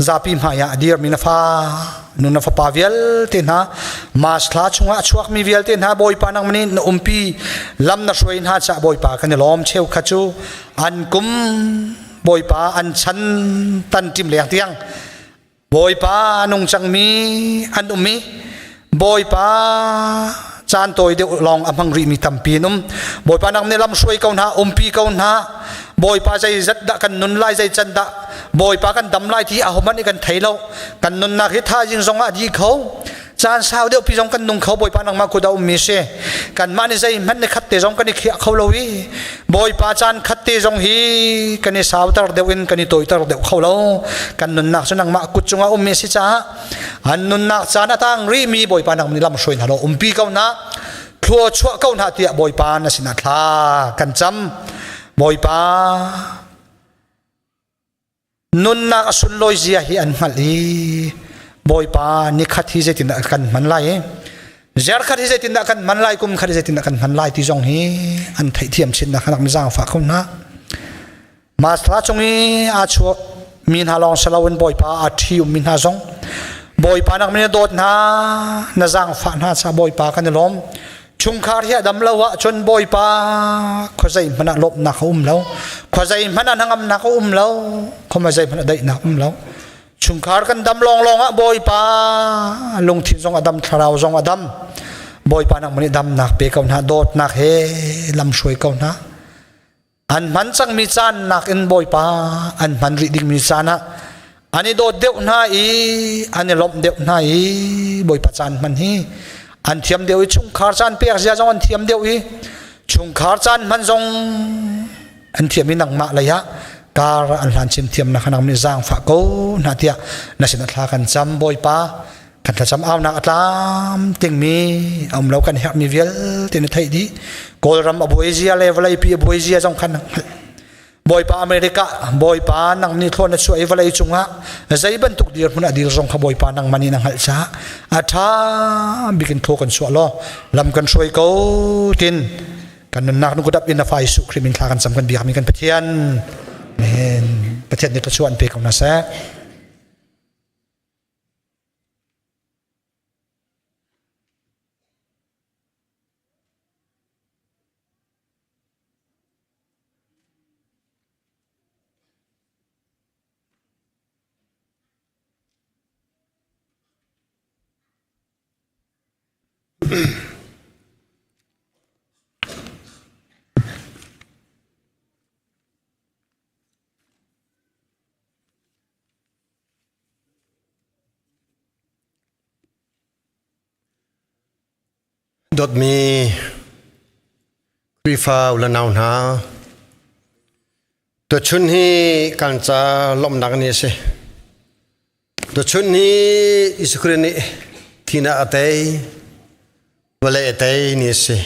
zapi hmai ah a dirmi na fa nu na fapa vialte hna mas thla chungah a chuakmi vialte hna Bawipa nangmah nih na umpi lam na hruai hna caah Bawipa kan i lawm cheukhat cu an kum Bawipa an chan tan tim leng tiang Bawipa nung cangmi an um i Bawipa caan tawi deuh lawng a hmang rihmi tampi an um. Bawipa nang nih lam hruai ko hna, umpi ko hna. Bawipa zeizat dah kan nun lai, zei can dah Bawipa kan dam lai ti ahohmanh nih kan thei lo. Kan nunnak hi thaizing zong ah a dih kho. Caan sau deuh pi zong kan nung kho Bawipa nangmah kut a ummi si. Kanmah nih zeihmanh ni khat te zong kan i khiah kho lo i Bawipa caan khat te zong hi kan i sauter deuh in kan i tawiter deuh kho lo. Kan nunnak cu nangmah kut cungah ummi si caah an nunnak caan a tang rihmi Bawipa nang nih lam hruai hna law umpi ko hna thlua chuah ko hna tiah Bawipa na sinah thla kan cam. Bawipa Nunnak a sunlawi zia hi an hngalh i Bawipa nikhat hi zeitindah kan hman lai i zerkhat hi zeitindah kan hman lai kum khat hi zeitindah kan hman lai ti zong hi an theihthiam chinnak kha rak zaangfah kho hna. Masla cung i aa chuah mi hna lawng si loin Bawipa aa ṭhi ummi hna zong Bawipa nak min dawt hna na zaangfah hna ca Bawipa kan i lawm. Chungkhar hi a dam lo ahcun Bawipa khuazei hmanh ah lawmhnak a um lo. Khuazei hmanh ah hnangamnak a um lo. Khuazei hmanh ah daihnak a um lo. Chungkhar kan dam lawnglawng ah Bawipa lungthin zong a dam, thlarau zong a dam. Bawipa nangmah nih damnak pe ko hna, dawtnak he lam hruai ko hna. An hman cangmi caan nakin Bawipa an hman rih dingmi caan ah an i dawt deuh hna i an i lawmh deuh hna i Bawipa caan hman hi an thiam deuh i chungkhar caan pek zia zong an thiam deuh i chungkhar caan hman zong an thiam i nangmah lei ah. Kar an hlan chim thiam na khanang ni zang fa ko na tia na sin thla kan cham Bawipa kan thlacam aunak a tlam tingmi a um lo kan herhmi vialte na theih dih. Kawlram a buai zia le vawlei pi a buai zia zong khan Bawipa America Bawipa nang nih thlawn na chuah i vawlei cungah zei bantuk dirhmun a dir zong kha Bawipa nangmah nih na hngalh caah a ṭha bik in thaw kan chuah law lam kan hruai ko tin kan nunnak nu kutap in na fa Jesuh Khrih min thla kan cam kan biakmi kan Pathian. Amen. Pathian nih thluachuah an pe ko hna seh. Dawtmi Khrihfa u le nau hna, tuchun hi kan ca lawmhnak ni a si. Tuchun hi Jesuh Khrih nih thihnak a tei, vawlei a tei ni a si.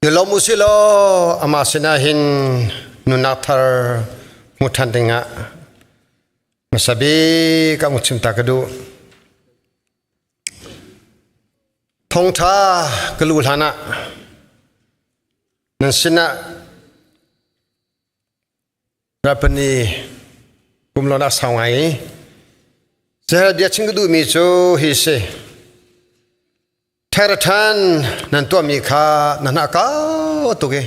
I lawm u sih law amah sinah hin nunnak thar hmu ṭhan dingah hmasa bik ah chim ta ka duh. Thawngṭha ka luh hlan ah nan sinah Rapani kum lon ah sau ngai i Sehel bia chim ka duhmi cu hi si. Ṭhan nan tuahmi kha na hna kau tuk i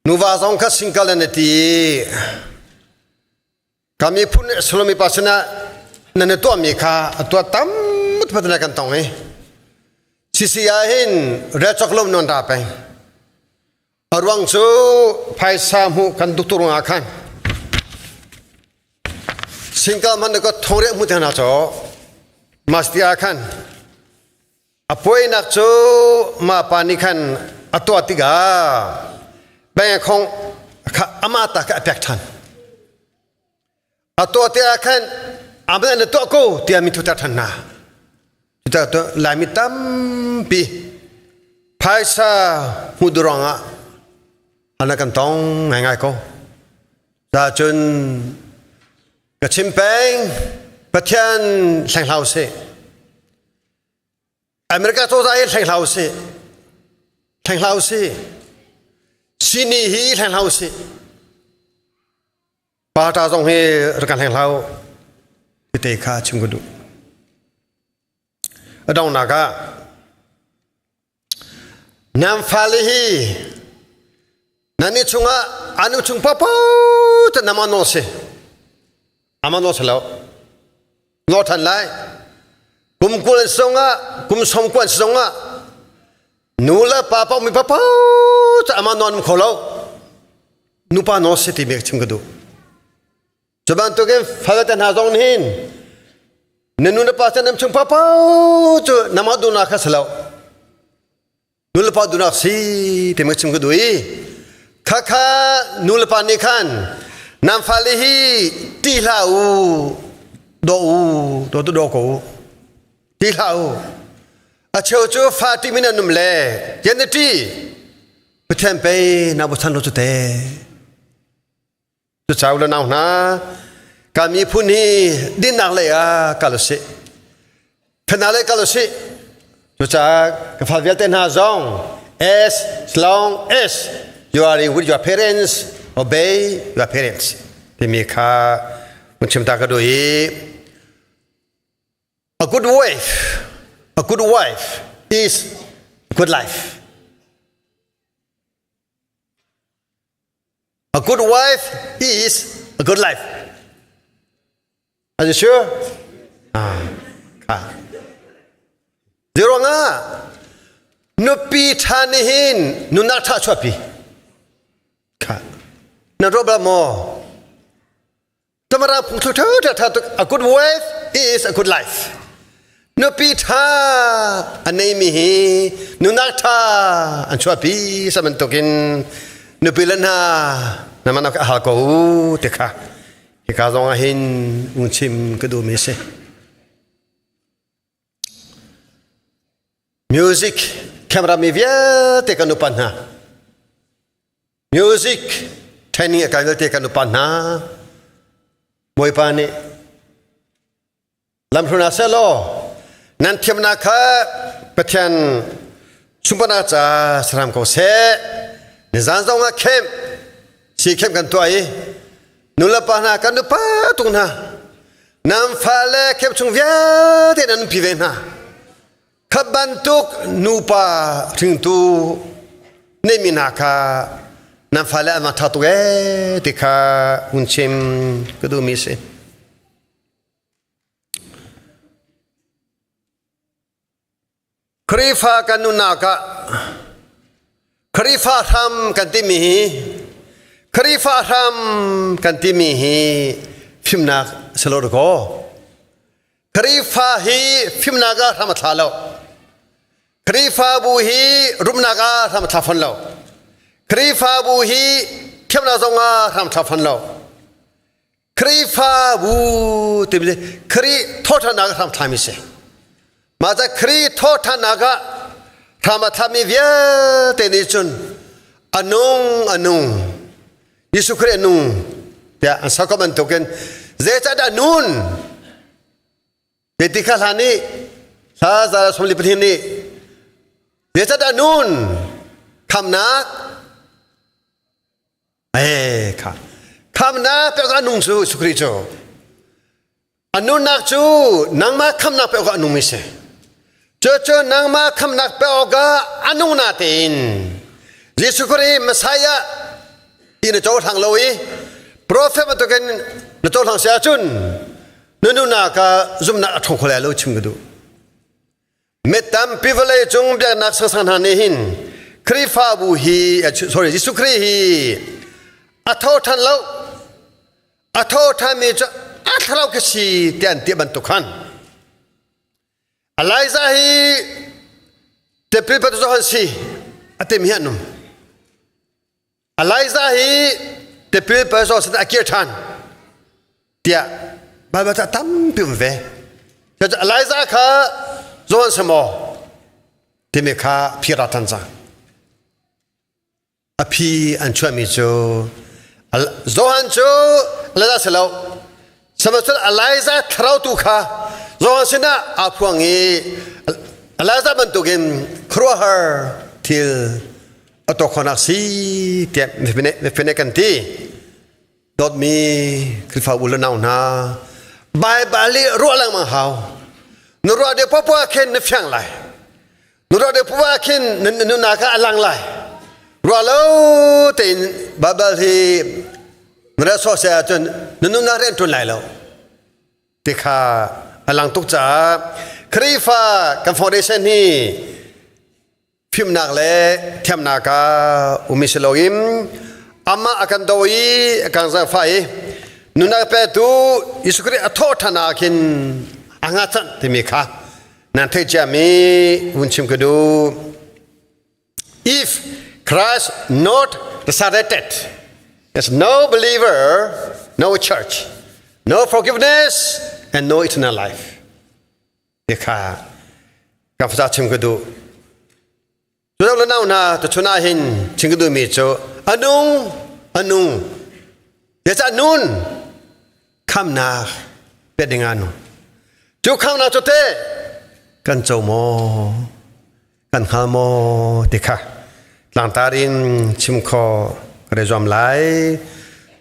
nuva zong kha single an ti i ka miphun Salomi pa sinah nan i tuahmi kha a tuah tam patna kan tong i CC ah hin rel cawk lo non ra peng a ruang cu phaisa hmuh kan duh tu ruangah khan single man ko thong riak hmu te hna cho mastia khan a puainak cu ma pa nih khan a tuah tikah bank khong kha ama ta kha a pek than a tuah te ah khan aman na tuah ko tiah mi thuter than hna cucaah Laimi tampi phaisa hmuh duh ruangah ana kan tong ngaingai ko cun ka chim peng Pathian hleng hlau sih America cozah hi hleng hlau sih hleng hlau sih sini hi hleng hlau sih Pata zong hi rak kan hleng hlau tete kha chim ka duh a donghnak ah nan fale hi nan i chungah anu chung popo te nama no si ama no si lo no than lai kum 20 songah kum 90 songah nu le pa pau mi papo ca ama non kho lo nupa no si ti mi chim ka duh Cu bantukin fale te hna zong nih hin na nu na pa cu nan chung paoh cu nangmah duhnak kha si lo. Nu le pa duhnak si ti ma chim ka duh i khakha nu le pa nih khan nan fale hi ti hlah u daw u daw tu daw ko u ti hlah u a cheu cu fa ti min an um le yan na ti Pathian pei na bochan lo cu te Cucaah le nau hna, kan miphun hi dinnak lei ah kal usih. Fena lei kal usih. Cucaah ka fa vialte hna zong as long as you are with your parents, obey your parents timi kha mun chim ta ka duh i a good wife, a good wife is good life. A good wife is a good life. Are you sure? Ah, ka. Zero nga nupi ṭha nih hin nunak ṭha chuahpi. Kha. Na ruah bal maw? Tamara phung thu ṭha ṭha tuk. A good wife is a good life. Nupi ṭha a neimi hi nunak ṭha an chuahpi sa bantukin. Nupi le hna na man a hal ko ti kha hika zong ah hin un chim ka duhmi a si. Music camera mi vialte kan upat hna. Music training a kai vialte kan upat hna. Bawipa nih lamhruna selaw nan thiamnak kha Pathian sunparnak ca saram ko seh. Nizan zong ah khem si khem kan tuah i nulepa hna kan nupa tung hna nan fale khem chung vialte nan pi ve hna. Kha bantuk nupa hringtu neihmi hna kha nan fale an ṭha tuk ee ti kha hun chim ka duhmi a si. Khrihfa kan nunnak ah Khrihfa hram kan timi hi Khrihfa hram kan timi hi fimnak si lo dakaw. Khrihfa hi fimnak ah hram a thla lo. Khrihfabu hi rumnak ah hram a thla fawn lo. Khrihfabu hi thiamnak zong ah hram thla fawn lo. Khrihfabu timi Khrih thawṭhannak ah hram thlami si. Mah ca Khrih thawṭhannak ah hram a thlami vialte nih cun a nung a nung Jesuh Khrih a nung tiah an sak ko bantukin zeicahdah nun ti kha hla nih hla za sawmli pathum nih zeicahdah nun khamnak eh kha khamnak pek a nung cu Jesuh Khrih cu a nunnak cu nangmah khamnak pek awkah a nungmi si. Cucu nangmah khamnak pek awkah a nung natein Jesuh Khrih Messiah ti na cohlang lo i prophet bantukin na cohlang si ahcun na nunnak ah zumhnak a ṭhawng kho lai lo chim ka duh. Mi tampi vawlei cung biaknak sangsang hna nih hin Khrihfabu hi sorry Jesuh Khrih hi a tho ṭhan lo a tho ṭhanmi cu a thlarau ka si tiah an ti bantuk khan Elijah hi tipil pe Johan si a timi hi an um Elijah hi tipil pe Johan sin a kir ṭhan tiah Baibal ca tampi um ve Elijah kha Johan si maw timi kha phira ṭhan cang A phi an chuahmi cu Johan cu Elijah si lo. Sihmanhsehlaw Elijah thlarau tu kha Johan sinah aa phuang i Elijah bantukin khuaruahhar thil a tuah khawhnak si tiah mifine kan ti. Dawtmi Khrihfa u le nau hna, Baibal i ruah lengmang hau. Na ruah deuh poah khin na fiang lai. Na ruah deuh poah khin na nunnak kha a lang lai. Ruah lo tein Baibal hi na rel sawh seh ahcun na nunnak rian ṭuan lai lo. Ti kha a lang tuk caah Khrihfa kan foundation hi fimnak le thiamnak ah um i si loin amah a kan do i a kan zaangfah i nunnak petu Jesuh Khrih a thawh ṭhan ah khin a ngacanh timi kha nan theih ciami vun chim ka duh. If Christ not resurrected, there's no believer, no church, no forgiveness, and no eternal life. Ti kha ka fa chim ka duh. Cu le nau hna tuchun ah hin chim ka duhmi cu anung anung zeicah nun khamnak pek ding ah nung. Cu khamnak cu teh kan co maw kan hngal maw ti kha tlangtar in chim khawh ka re zuam lai.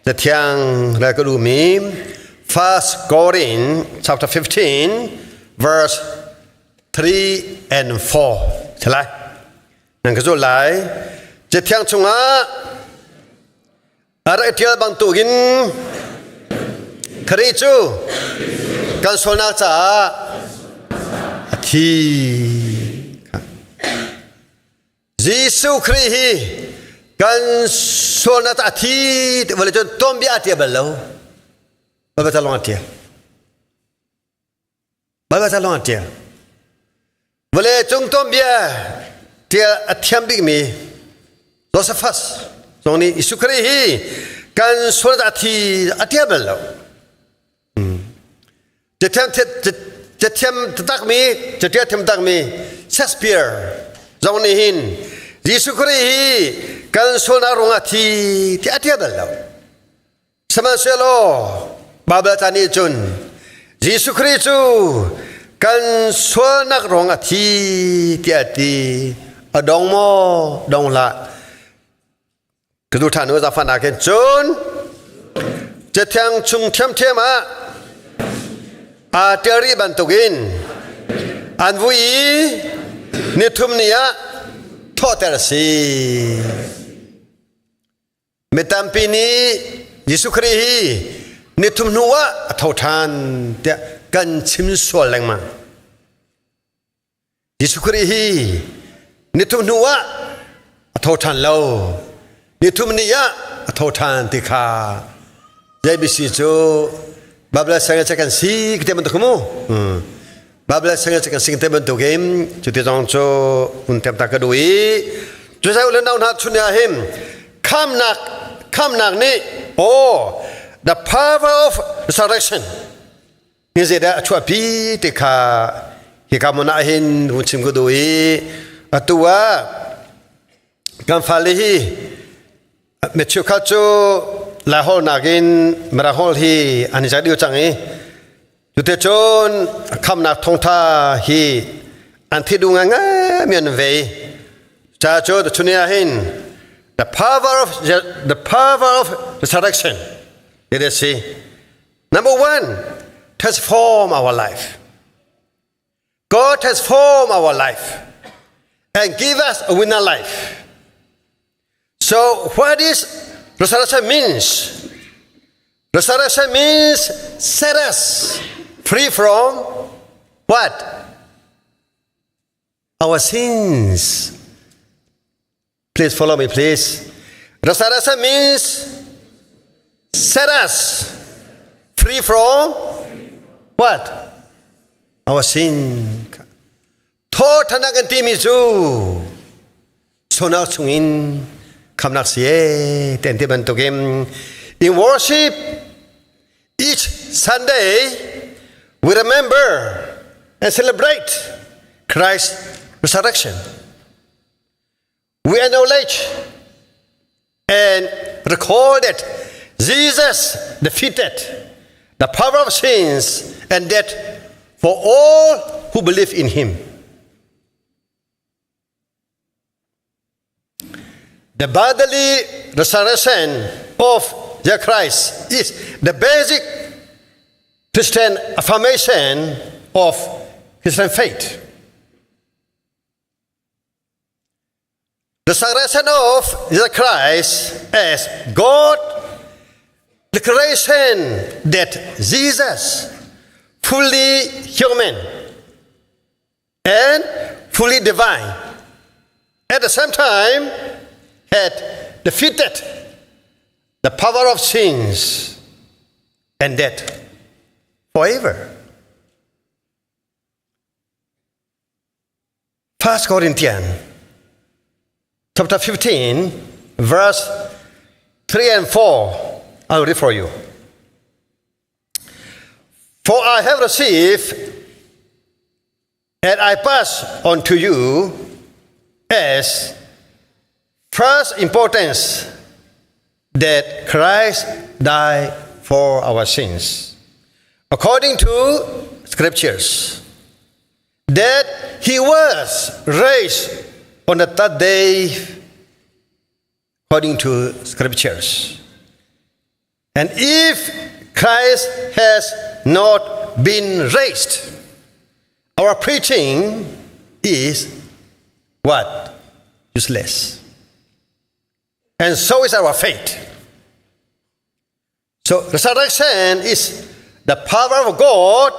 Cathiang le ka duhmi First Corinthians chapter 15 verse 3 and 4 thalai nan ka zul lai cathiang chungah a rak tial bantukin Khrih cu kan sualnak caah a thi Jesuh Khrih hi kan sualnak caah a thi vawlei cun tuanbia a tia bal lo Baibal ca lawng a ṭial Baibal ca lawng a ṭial vawlei cung tuanbia ṭial a thiam bikmi Josephus. Zong nih Jesuh Khrih hi kan sual a thi a tia bal lo. Cathiam cathiam takmi catial thiam takmi Shakespeare zong nih hin Jesuh Khrih hi kan sualnak ruangah thi ti a tia bal lo. Sihmanhsehlaw Baibal ca nih cun Jesuh Khrih cu kan sualnak ruang a thi tiah a ti. A dong maw? Dong hlah. Ka duh ṭhan u zaangfahnak khin cun Cathiang chung ṭhiamṭhiam ah aa ṭial rih bantukin an vui i nithum ni ah thawhter a si. Mi tampi nih Jesuh Khrih hi nithum hnu ah a tho ṭhan tiah kan chim sual lengmang. Jesuh Khrih hi nithum hnu ah a tho ṭhan lo. Nithum ni ah a tho ṭhan ti kha JBC cu Bible sang in kan si te bantuk mu. Bible sang in kan sing te bantukin cuti zong cu hun tem ta ka duh i cu sai le nau hna chun ah hin khamnak khamnak nih oh the power of resurrection ni zeidah a chuahpi ti kha hika hmun ah hin hun chim ka duh i atu ah kan fale hi mi cheukhat cu Laiholh nakin Mirang holh hi an i zat cang i cuticun khamnak thawngtha hi an thi duh ngaingai mi an vei ca cu chun ah hin the power of the power of resurrection it is see number one transform our life God transform our life and give us a winner life. So what is resurrection means? Resurrection means set us free from what? Our sins. Please follow me, please. Resurrection means set us free from what? Our sin. Tho thanak an timi cu sonak chungin khamnak si e ten ti bantukin in worship each Sunday we remember and celebrate Christ's resurrection. We acknowledge and recall that Jesus defeated the power of sins and death for all who believe in him. The bodily resurrection of the Christ is the basic Christian affirmation of Christian faith. The resurrection of Jesus Christ as God declaration that Jesus, fully human and fully divine, at the same time had defeated the power of sins and death forever. 1 Corinthians chapter 15, verse 3 and 4. I'll read for you. For I have received and I pass on to you as first importance that Christ died for our sins, according to scriptures, that he was raised on the third day, according to scriptures. And if Christ has not been raised, our preaching is what? Useless. And so is our faith. So resurrection is the power of God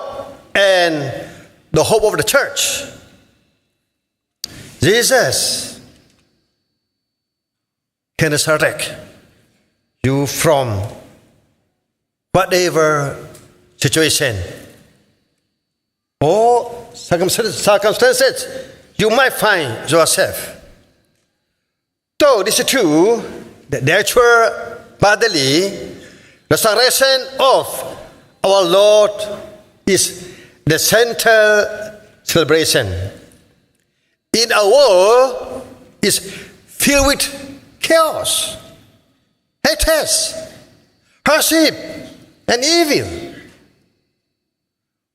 and the hope of the church. Jesus can resurrect you from whatever situation or circumstances you might find yourself. Though this is true, the natural bodily resurrection of our Lord is the central celebration. In a world is filled with chaos, hatred, hardship, and evil.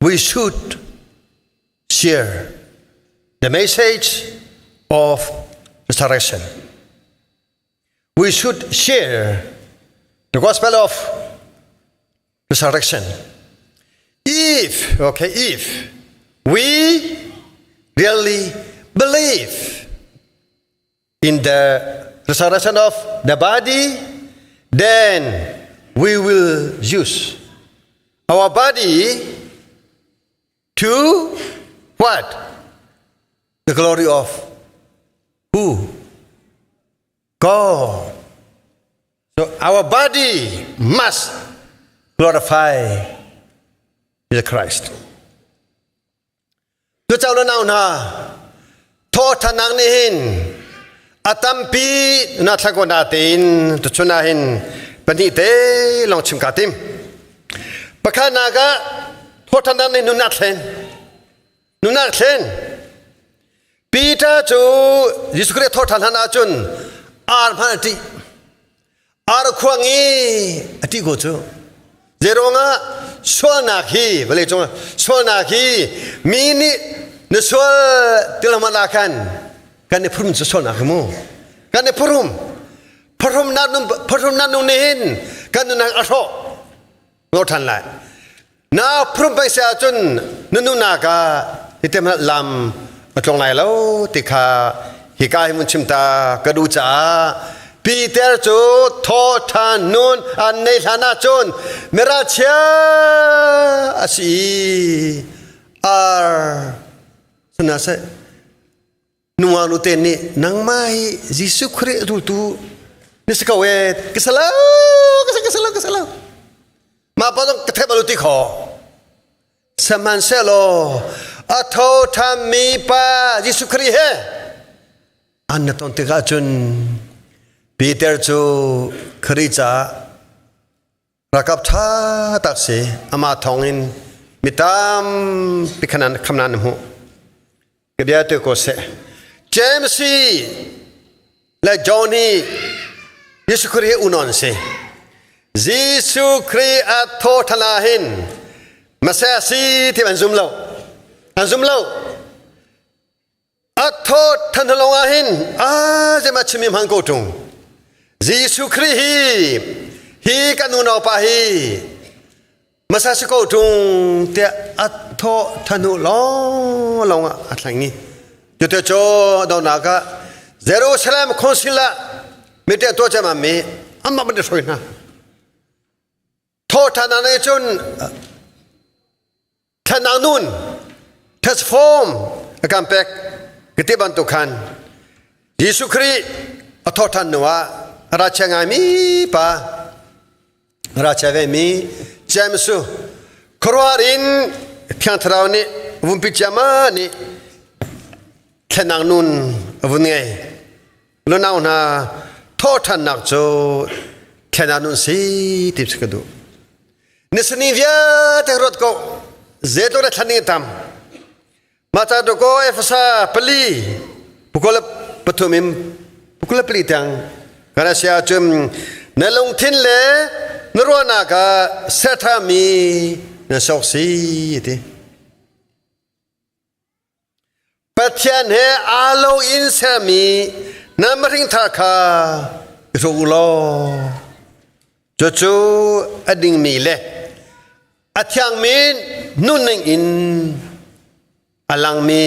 We should share the message of resurrection. We should share the gospel of resurrection. If, okay, if we really believe in the resurrection of the body, then we will use our body to what? The glory of who? God. So our body must glorify Jesus Christ. Tu chau nau na tho thanang ni hin atampi na thlako na tein tu chuna hin pani te long chim ka tim pakha na ga tho thanang ni nun na thlen nun na thlen Peter cu Jesuh Khrih thawh ṭhan hlan ahcun ar hmanh a ṭih. Ar khuang i a ṭih ko cu. Zeiruangah sualnak hi vawlei cung sualnak hi mi nih na sual ti lo hmanh ah khan kan i phurum cu sualnak hi mu. Kan i phurum. Phuhrumnak nun phuhrumnak nung nih hin kan nunnak a hrawh. Ngor ṭhan lai. Na phrum peng si ahcun na nunak ah hitem lam a tlong lai lo ti kha hika hi mun chim ta ka duh caah Peter cu thawṭhan nun an nei hlan ahcun miralchia a si i ar sana seh nungak nu te nih nangmah hi Jesuh Khrih zultu ni si ko e ka salo ka sa ka salo ka salo mah pa zong ka theih balu ti kho sihmanhsehlaw a tho ṭhanmi pa Jesuh Khrih he an na ton tikah cun Peter cu Khrih caah Ralkap ṭha tak si amah thawngin mi tampi khanan khamnak na hmuh. Ka bia tu ko seh. James hi le John hi Jesuh Khrih hi unau an si. Jesuh Khrih a thaw ṭhan ah hin Messiah si ti an zum lo. An zum lo. A thaw than lawng ah hin a zema chimi hman ko ṭung. Jesuh Khrih hi hi kan unau pa hi masa si ko ṭung tiah a thaw thanu lawng lawng ah a thleng i cuti cu donak ah Jerusalem Council ah mite tuah cem mi amah ban hruai hna thawṭhan ah nih cun thlennak nun transform a kan pek ka ti bantuk khan Jesuh Khrih a thawṭhan hnu ah a ra chia ngaimi pa a ra chia vemi James cu khuaruahhar in Thiang Thlarau nih vumpi ciama nih thlennak nun a vun ngei. Lunau hna thawhṭhannak cu thlennak nun si ti si ka duh. Nisani vialte ruat ko zeitluk na thlan ding tam. Mah ca tu ko Efesa pali pukul pathum in pukul pali tiang kan asia cun na lungthin le na ruahnak ah serthami na sok si ti. Pathian he aa lo in sermi na mehring thar kha i hruk u law cucu a dingmi le a thiangmi nunning in a langmi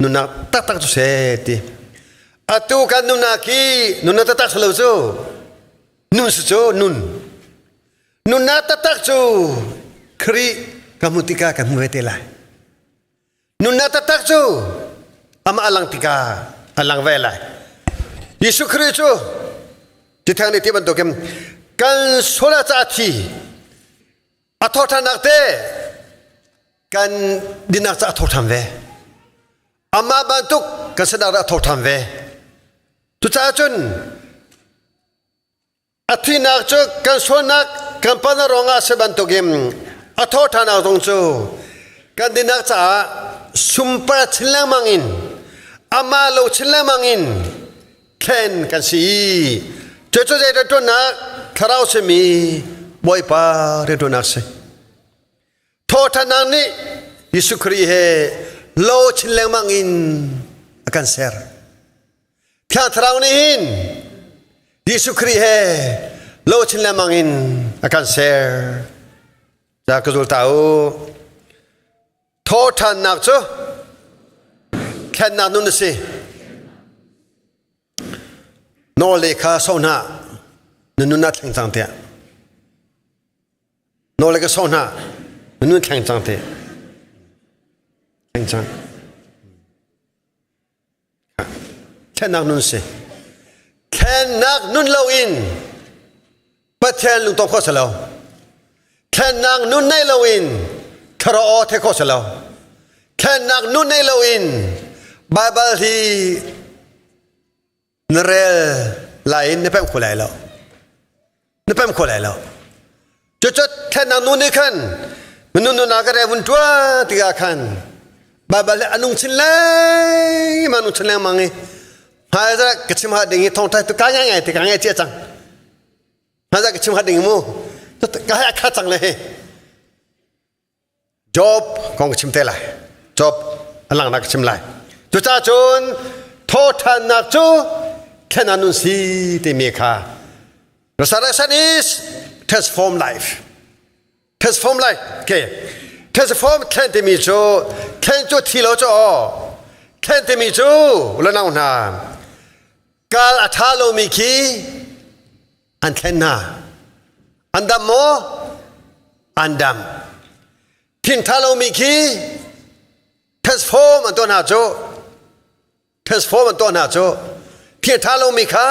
nunnak taktak cu seh ti. Atu kan nunnak hi nunnak taktak si lo cu nun si cu nun. Nunnak taktak cu Khrih ka hmuh tikah kan hmu ve te lai. Nunnak taktak cu amah a lang tikah a lang ve lai. Jesuh Khrih cu tithang nih ti bantukin kan sual ah ca thi a thawhṭhannak te kan dinnak ca a thawhṭhan ve. Amah bantuk kan sinak a thawhṭhan ve. Cucaah cun. A thihnak cu kan sualnak kan pana ruangah a si bantukin a thawhṭhannak zong cu kan dinnak caah sumpar chin lengmang in amah lo chin lengmang in thlen kan si i cucu zei rianṭuannak thlarau simi Bawipa rianṭuannak si. Thawhṭhannak nih Jesuh Khrih he lo chin lengmang in a kan ser. Thiang Thlarau nih hin Jesuh Khrih he lo chin lengmang in a kan ser. Za ka zul ta u. Thawhṭhannak cu thlennak nun a si. Nawl le kha so hna na nun ah thleng cang tiah. Nawl le ka so hna na nun thleng cang te. Thleng cang. Thlennak nun si. Thlennak nun loin Pathian lungtong kho si lo. Thlennak nun nei loin thlarau aw the kho si lo. Thlennak nun nei loin Baibal hi na rel lai in na pemh kho lai lo. Na pemh kho lai lo. Cucu thlennak nu nih khan minung nunnak ka revun ṭuan tikah khan Baibal hi a nung chin lengmang nung chin lengmang i hmaizarh ka chim ha ding hi thawngṭha tu ka ngai ngai ti ka ngai cia cang hmaizarh ka chim ha ding mu ka hai a kha cang le hi Job kong ka chim te lai Job a langnak ka chim lai cucaah cun thawṭhannak cu thlen ah nun si timi kha resurrection is transform life transform life okay transform thlen timi cu thlen cu thi lo cu aw thlen timi cu lanau hna kal a ṭha lomi khi an thlen hna an dam maw an dam thin ṭha lomi khi transform an tuah hna cu transform an tuah hna cu thin ṭha lomi kha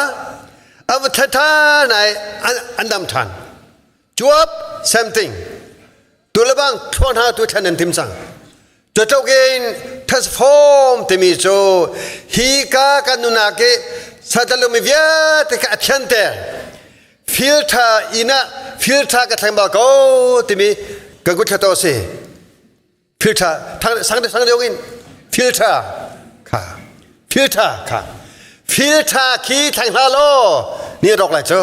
an va thlen ṭhan ai an dam ṭhan cuap same thing tu le bang thluan hna tu thlen an tim cang Cutluk in transform timi cu hi ka kan nunak i satalumi vialte kha a thianter. Filter inn ah filter ka thleng bal ko timi ka kut thla to si. Filter sang sang deuh in filter kha filter kha filter khi thleng hlah law ni rawk lai cu.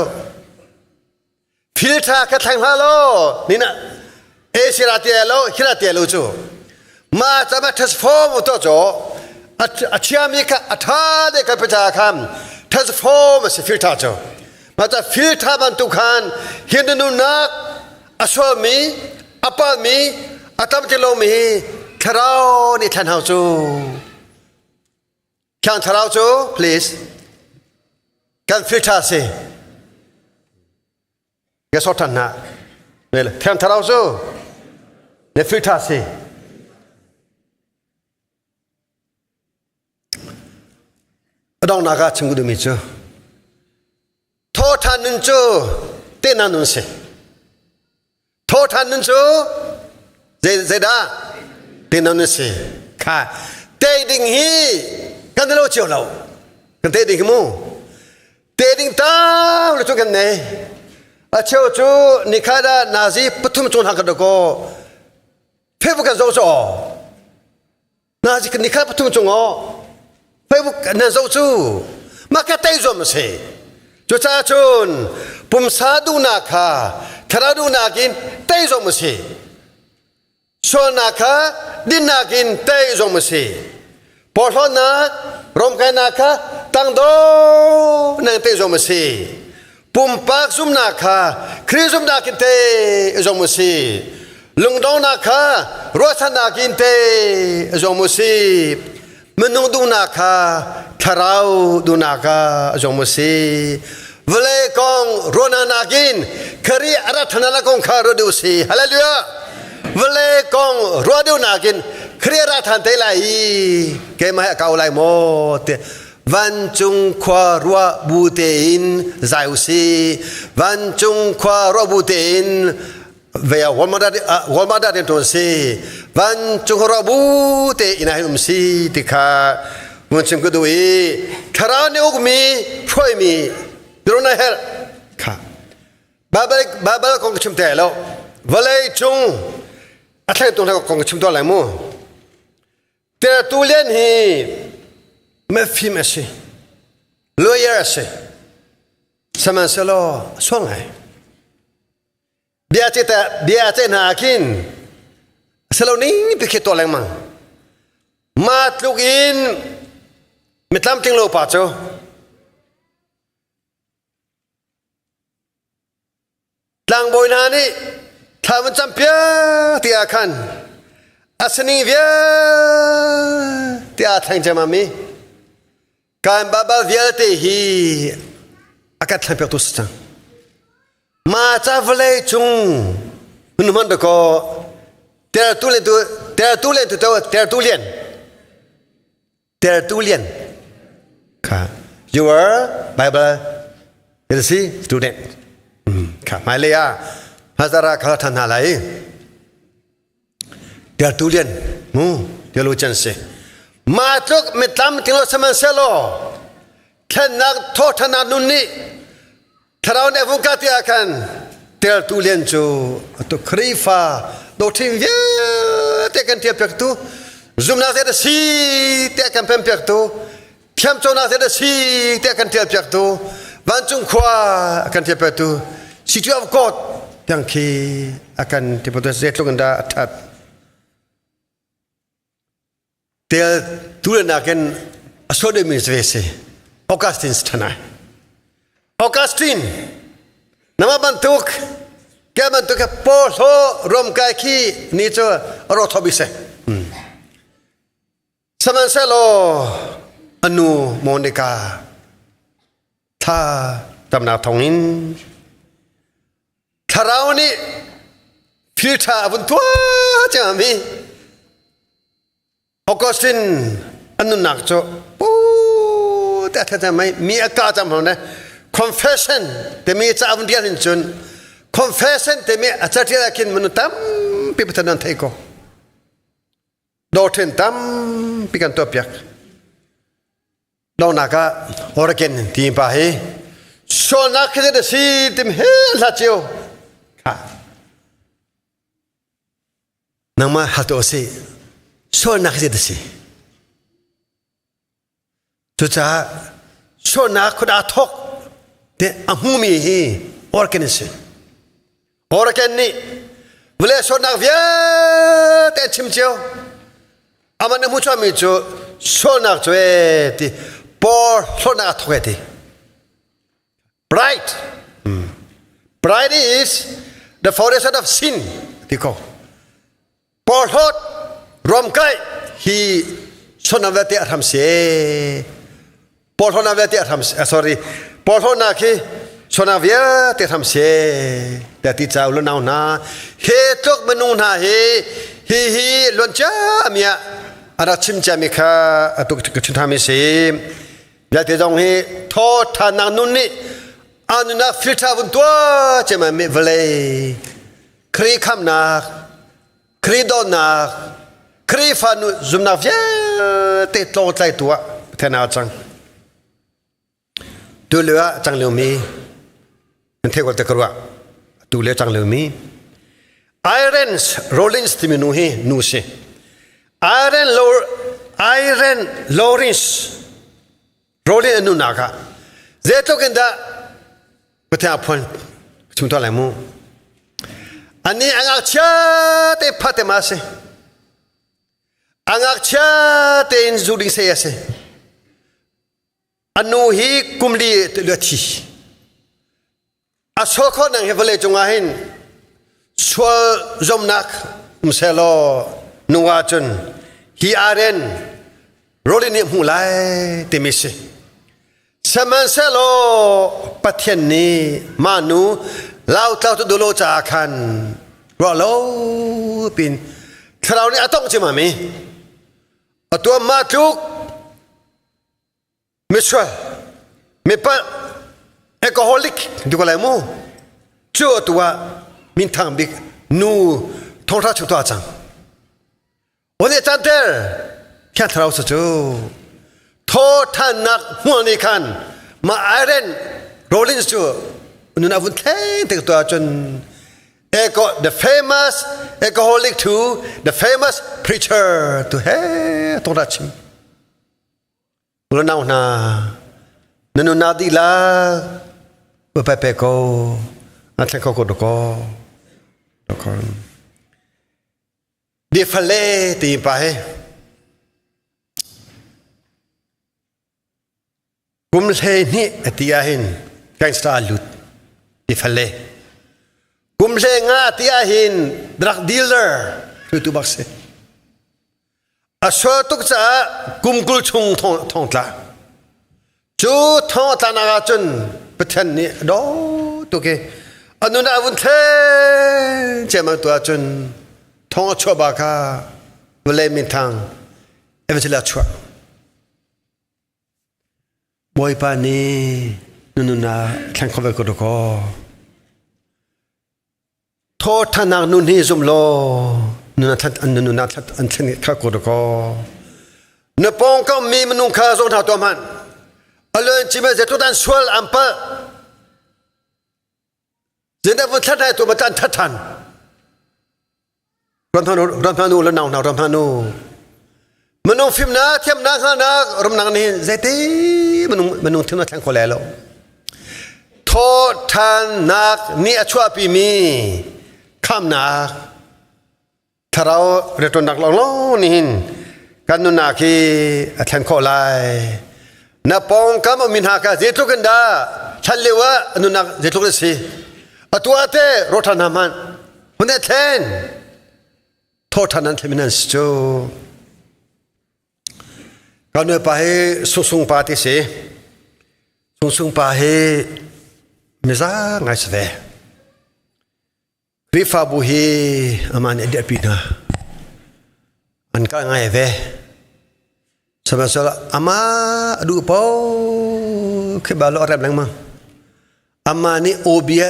Filter ka thleng hlah law ni na e sira te lo hira te lo cu ma chama transform to cho a chiami kha a tha de ka pacha kham transform si filter cho ma ta filter bantuk khan hin nu nak a sual mi a pal mi a tam ti lo mi thlarau nih thlan hau cu Thiang Thlarau cu please kan filter si ka sort than hna Thiang Thlarau cu na filter si a donghnak ah chim ka duhmi cu thawṭhan nun cu tehna nun si Thawṭhan nun cu zeidah tinon na si kha tei ding hi kan lo cio lo kan tei ding hi mu tei ding tam le cu kan nei a cheu cu nikhat ah nazi pathum cung hna kan ko Facebook kan zoh cu nazi nikhat pathum cung aw Facebook nan zoh cu mah ka tei zuam a si cucaah cun pumsa duhnak kha thlarau duhnak in tei zuam a si sualnak kha dinnak in tei zuam a si porhlawtnak romkainak kha tangdo nang tei zuam a si pumpak zumnak kha Khrih zumnak in te zong u si lungdongnak kha ruahchannak in te zong u si minung duhnak kha thlarau duhnak ah zong u si vawlei kong ruahnak nakin Khrih a rat ṭhan kong kha ruat u si hallelujah vawlei kong ruah duh nakin Khrih a ra ṭhan te lai i keimah he a kau lai maw ti Vancung khua ruah bu tein zai u si. Vancung khua ruah bu tein vea Walmart ah ṭuan si. Vancung khua ruah bu tein ah hin um si ti kha ngun chim ka duh i thlarau nih ukmi hruaimi biaruahnak herh kha. Baibal Baibal kong ka chim te lo. Vawlei cung a thleng tung kong ka chim tuah lai mu. Tertullian hi mafim a si. Lawyer a si. Sihmanhsehlaw sual ngai. Bia ce ta bia ce hna khin selo ning ti khi tuah lengmang. Ma tluk in mitlam tling lo pa cu Tlangbawi hna nih thla van campiak ti ah khan a sining vialte aa thleng ciammam i kan babal vialte hi a kan thlengpiaktu si cang. Mah ca vawlei cung hun hman dakaw tertu le tu tertu le tu tertu lian Tertullian kha your Bible literacy student kha hmailei ah hmazara kha than hna lai Tertullian mu theologian si ma tluk mitlam tinglo sihmanhsehlaw thlennak thawhthannak nun nih thlarau nih vung ka ti ah khan Tertullian cu atu Khrihfa doctrine vialte kan tial piaktu zumnak zei dah si tiah kan pem piaktu thiamconak zei dah si tiah kan tial piaktu vancung khua kan tial piaktu City of God tiang khi a kan ti zeitluk in dah a that Tel tu le nakin a suah deuhmi ve si. Augustine thanai. Augustine nama bantuk ke bantuk ke porhlaw romkai khi ni cu ro thobi se. Sihmanhsehlaw anu Monica thla tamnak thawngin thlarau nih thil ṭha a vun tuah ciami Augustine an nunnak cu pu te a that mai mi a ka cam ne confession timi ca a vun rial hin cun confession timi a catial ah khin manu tampi pathan an thei ko doctrine tampi kan tuah piak Donghnak ah Hurricane ti pa hi sualnak khi a si tim he hla cio kha nangmah hal to si sualnak khi a si cucaah sualnak khut aa thok te a hmumi hi Hurricane a si Hurricane nih vawlei sualnak vialte a chim cio. Amah nih a hmuh chuahmi cu sualnak cu ee ti porhlawtnak a thawk ee ti. Pride. Pride is the foundation of sin ti ko. Porhlawt ruamkai hi sualnak vialte a hram si ee. Porhlawtnak vialte a hram sorry porhlawtnak hi sualnak vialte hram si tiah ti ca u nau hna he tluk minung hna hi hi hi luan cia mi ah a rak chim cia mi kha atu ka chim ṭhan mi si vialte zong hi thaw ṭhannak nun nih a nunnak filter vun tuah cia mi vawlei Khrih khamnak Khrih dawtnak Khrihfa nu zumnak vialte tlawngtlaitu ah Pathian aa cang. Tu lio ah cang liomi nan theih ko te ka ruah. Tu lio cang liomi Irene Rollins timi nu hi nu si. Irene Irene Lawrence Rollins an nunak ah zeitluk in dah Pathian a phuan chim tuah lai mu. Ani a ngakchia te phate ma si. A ngakchia tein zu ding sei a si. Anu hi kumli te thi. A sual khawh nang hi vawlei cungah hin sual zomnak um sehlaw nu ahcun hi aren rawlin nih hmu lai timi si. Sihmanhsehlaw Pathian nih mah nu lautlau tu dulo caah khan ruah lo pin thlarau nih a tongh cimami a tuam mah tluk misual mipalh alcoholic ti ko lai mu cu atu ah minthang bik nu thongthla chung tuah cang Hone canter thiang thlarau sa cu thaw thannak hmual nih khan ma Iron Rollins cu Nun a vun thleng te to cun Eco, the famous alcoholic to the famous preacher to he tong ra chim. Unau hna, na nunnak dihlak va pe ko, na thleng kho ko dakaw. Dakaw. Biafale ti pa he. Kum hlei hnih a ti ahhin gangster a lut. Biafale. Kum hlei nga a ti ahhin drug dealer tu bak si. A sual tuk caah kum 20 chung thong tla. Cu thong a tlanak ahcun Pathian nih a dawt tuk i a nun ah a vun thlen ciammam tu ahcun thong a chuah ba kha vawlei minthang evangelist a chuah. Bawipa nih na nun ah thleng kho ve ko dakaw. Thawthanak nun hi zum law nun nun ah an thlen kha ko dakaw. Na pawngkam mi minung kha zong hna tuah hmanh. Aloin cime zeitluk an sual an palh. Zeidah vun thlat hai tu ma tan that than. Ram hna ram hna nu le nau hna ram hna nu. Minung fimnak thiamnak hngalhnak rumnak nih zeiti minung minung thimnak thleng kho le lo. Thawhthannak nih a chuahpimi khamnak thlarau rianṭuannak lawnglawng nih hin kan nunnak hi a thlen khawh lai. Na pawngkam ummi hna kha zeitluk in dah hlan lio ah nunnak zeitluk in si. Atu ah teh rawṭhan hna hmanh hun e thlen. Thawhthan an thlen an si cu. Kan pa hi Sungsung pa ti si. Sungsung pa hi miza ngai si ve. Khrihfabu hi amah nih a dirhpi hna. An kal ngai ve. Sihmanhsehlaw amah a duh paoh khi ba lo a rem lengmang. Amah nih aw bia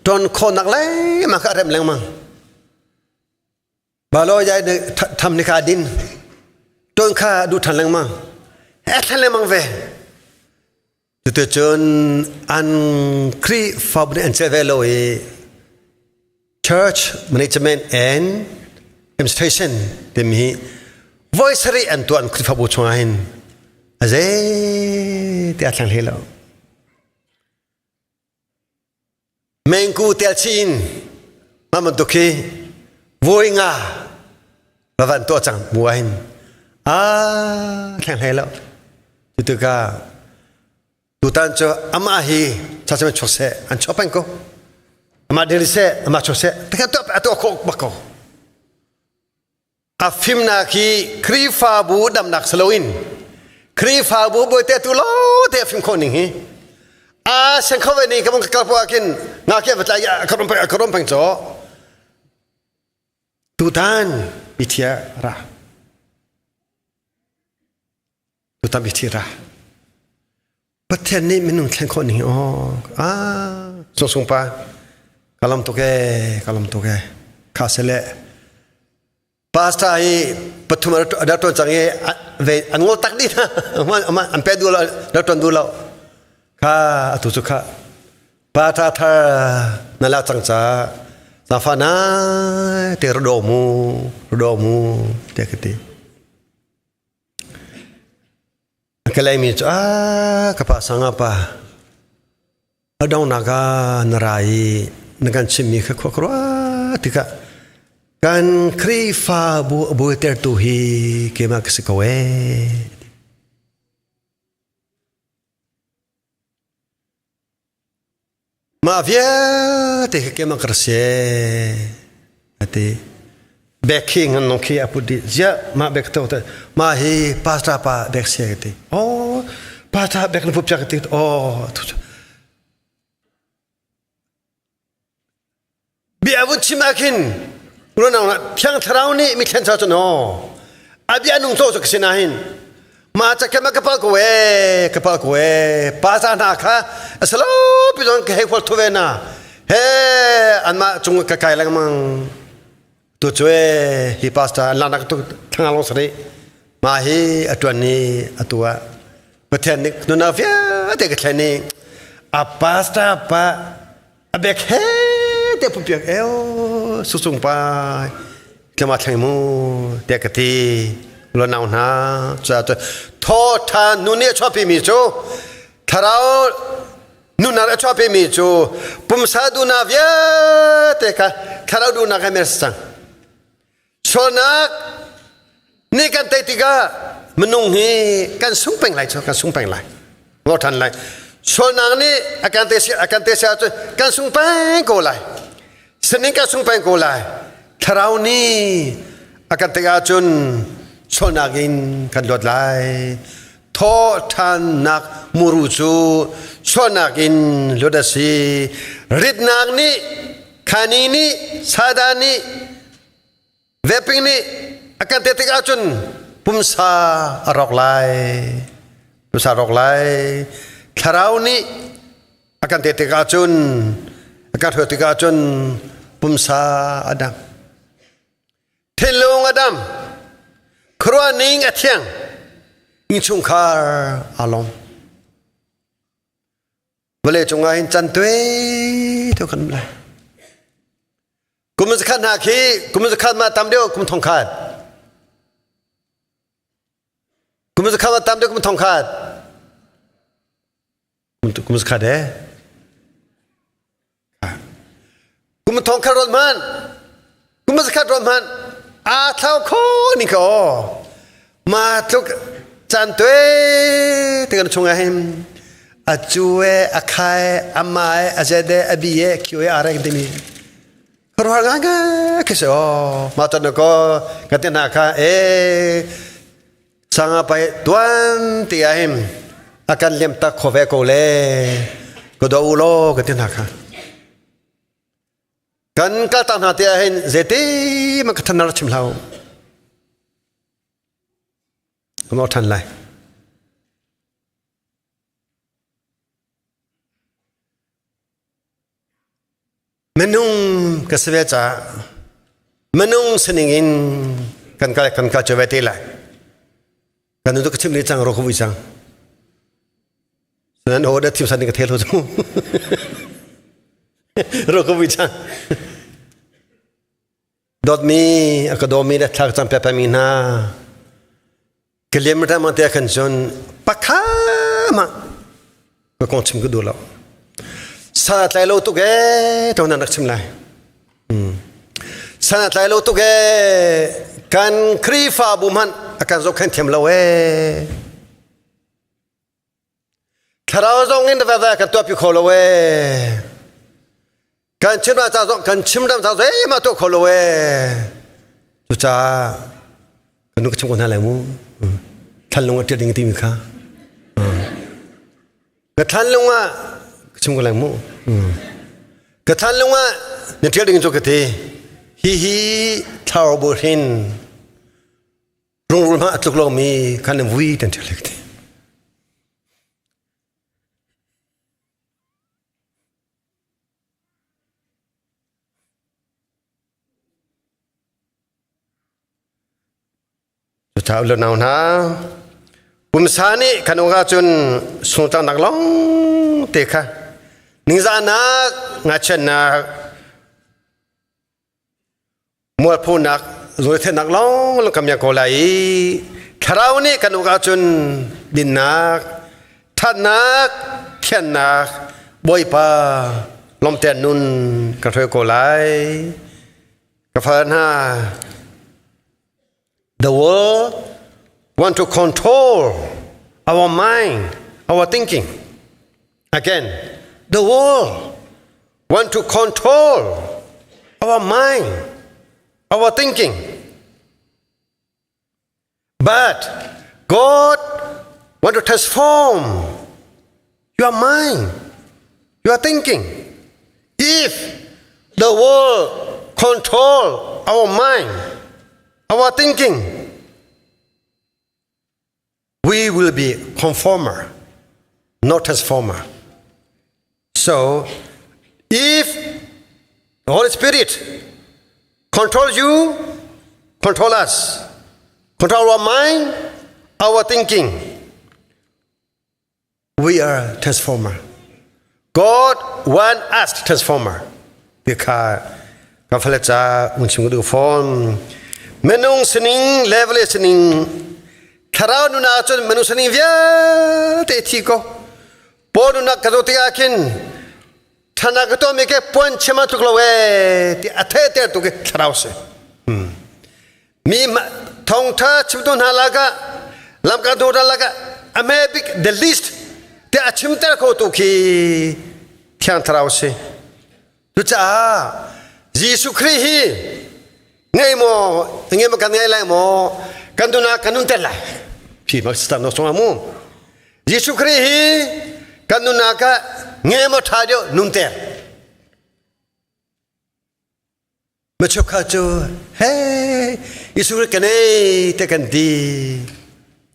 ṭawn khawhnak lengmang kha a rem lengmang. Balo yai tham ni kha din ton kha du than lengmang he thlan lengmang ve cuticun an Khrihfabu nih an cel ve lo i church management and administration timi hi voi sarih an tuah an Khrihfabu chungah hin a zei ti a thleng hlei lo Mengku tel chin mah bantuk hi voi nga va van tuah cang bu ah hin a thleng hlei lo cu tikah tutan cu amah hi chasem chuak seh an chuak peng ko amah diri seh amah chuak seh takha tuah a tuah khawh bak ko a fimnak hi Khrihfabu damnak si loin Khrihfabu bawite tu lo te a fim khawh ning hi a sen kho ve ni ka mong kal po kin nga ke va tlai ka rom ka rom peng cho tutan ithia ra tutan ithia ra Pathian nih minung thlen khawh ning aw ah sung sung pa kalam tuk e kalam tuk e kha sele pastor hi pathum a ton cang i ve an ngol tak dih na an pe du lo da ton du lo kha atu cu kha pa tha thar na la cang ca na fa na te ro mu ro mu te ka ti Ka leimi cu a ka pa sanga pa a donghnak ah na ra i na kan chimmi kha khua ka ruah tikah kan Khrihfabu a buaitertu hi keimah ka si ko ee. Mah vialte hi keimah ka ra si a ti. Bek khi ngan nong khi a put dih. Ziah mah bek to te mah hi pastor pa bek si ka ti. Oh pastor bek na pup ka ti. Oh bia vun chim ah khin runang thiang thlarau nih mi thlen cha cu no a bia nung to cu ka sin ah hin ma cha ke ma ka pal ko e ka pal ko e pa sa hna kha asalo pi zong ka hei hwal thu ve na he an ma chung ka kai lengmang tu cu e hi pastor an lanak tu thanga long sari ma hi atuan ni atua pathian nih nuna vialte ka thlen ni. A pastor pa a bek he te pu piak eo su cung pa tlama thleng mu te ka ti lo nau hna cha tho tha nu nih a chuahpi mi cu thlarau nunak a chuahpi mi cu pumsa duhnak vialte kha thlarau duhnak he mer cang Sualnak nih kan tei tikah minung hi kan sung peng lai cu kan sung peng lai. Ngor than lai. Sualnak nih a kan te a kan te sia cun kan sung peng ko lai. Sining kan sung peng ko lai. Thlarau nih a kan tei ahcun sualnak in kan luat lai. Thawh ṭhannak muru cu sualnak in luat a si. Ritnak nih khani nih sada nih vaping nih a kan te tik ahcun pumsa a rawk lai pumsa a rawk lai thlarau nih a kan te tik ahcun a kan hruai tik ahcun pumsa a dam thinlung a dam khuaruahning a thiang innchungkhar aa lawm Vawlei cungah hin can tui tu kan lai. Kum zakhat hna khi kum zakhat ma tam deuh kum thong khat. Kum zakhat ma tam deuh kum thong khat. Kum zakhat he. Kum thong khat ron man. Kum zakhat ron man. A thlau kho ni ko. Ma tluk caan tui te kan chungah hin a cu e a khai a ma e a zed e a bi e q e r e timi khuaruahar ngai ngai khi si o ma ton ko ka te hna kha e sanga pai tuan ti ah hin a kan lem tak kho ve ko le ko do u lo ka te hna kha kan kal tak hna te ah hin zeiti ma ka thanar chim hlau Kan awh ṭhan lai. Minung ka si ve caah minung sining in kan kal kan kal cu ve te lai. Kan nu ka chim le cang ro ka vui cang. Nan aw da thim san ka thel ho cu. Ro ka vui cang. Dawtmi a ka dawmi le thla ka cam piak mi hna ka liam ram te khan cun pakha ma ka kong chim ka duh lo sa tlai lo tuk ee to nan rak chim lai sa tlai lo tuk ee kan Khrihfabu hmanh a kan zohkhenh thiam lo ee Thlarau zong in va kan tuahpi kho lo ee. Kan chim ra ca zong kan chim ram ca zeihmah tuah kho lo ee. Cucaah kan nu ka chim ko hna lai mu. Thlan lung ah ṭial ding timi kha. Ka thlan lung ah ka chim ko lai mu. Ka thlan lung ah na ṭial ding cu ka ti. Hihi thlarau bu hrin Rungrul hmanh a tluk lomi khan in vui kan ṭial ti. Cucaah u le nau hna, pumsa nih kan uk ahcun sungtlangnak lawng te kha ningzahnak, ngachiatnak, mualphonak lungretheihnak lawng kam ko lai i thlarau nih kan uk ahcun dinnak thatnak thiannak bawipa lawmter nun kan hruai ko lai ka far hna the world want to control our mind our thinking again the world want to control our mind, our thinking. But God want to transform your mind, your thinking. If the world control our mind, our thinking, we will be conformer, not transformer. So, if the Holy Spirit control you, control us, control our mind, our thinking, we are transformer. God want us to transformer ti kha kan fale ca un chim du phone minung sining level sining thlarau nuna cun minung sining vialte thi ko paul nuna ka zo tikah khin thana ka to mi ke puan chema tluk lo e ti a the ter tu ke thlarau si mi thongtha chimtu hna laka lamkaltu hna laka a hme bik the least te a chimter kho tu khi thiang thlarau si cucaah Jesuh Khrih hi ngei maw ngei maw kan ngei lai maw kan duna kan nun ter lai phi mak star no song mu Jesuh Khrih hi kan nunnak ah ngei maw tha deuh nun ter Machokha cu hey Jesuh kan ei te kan ti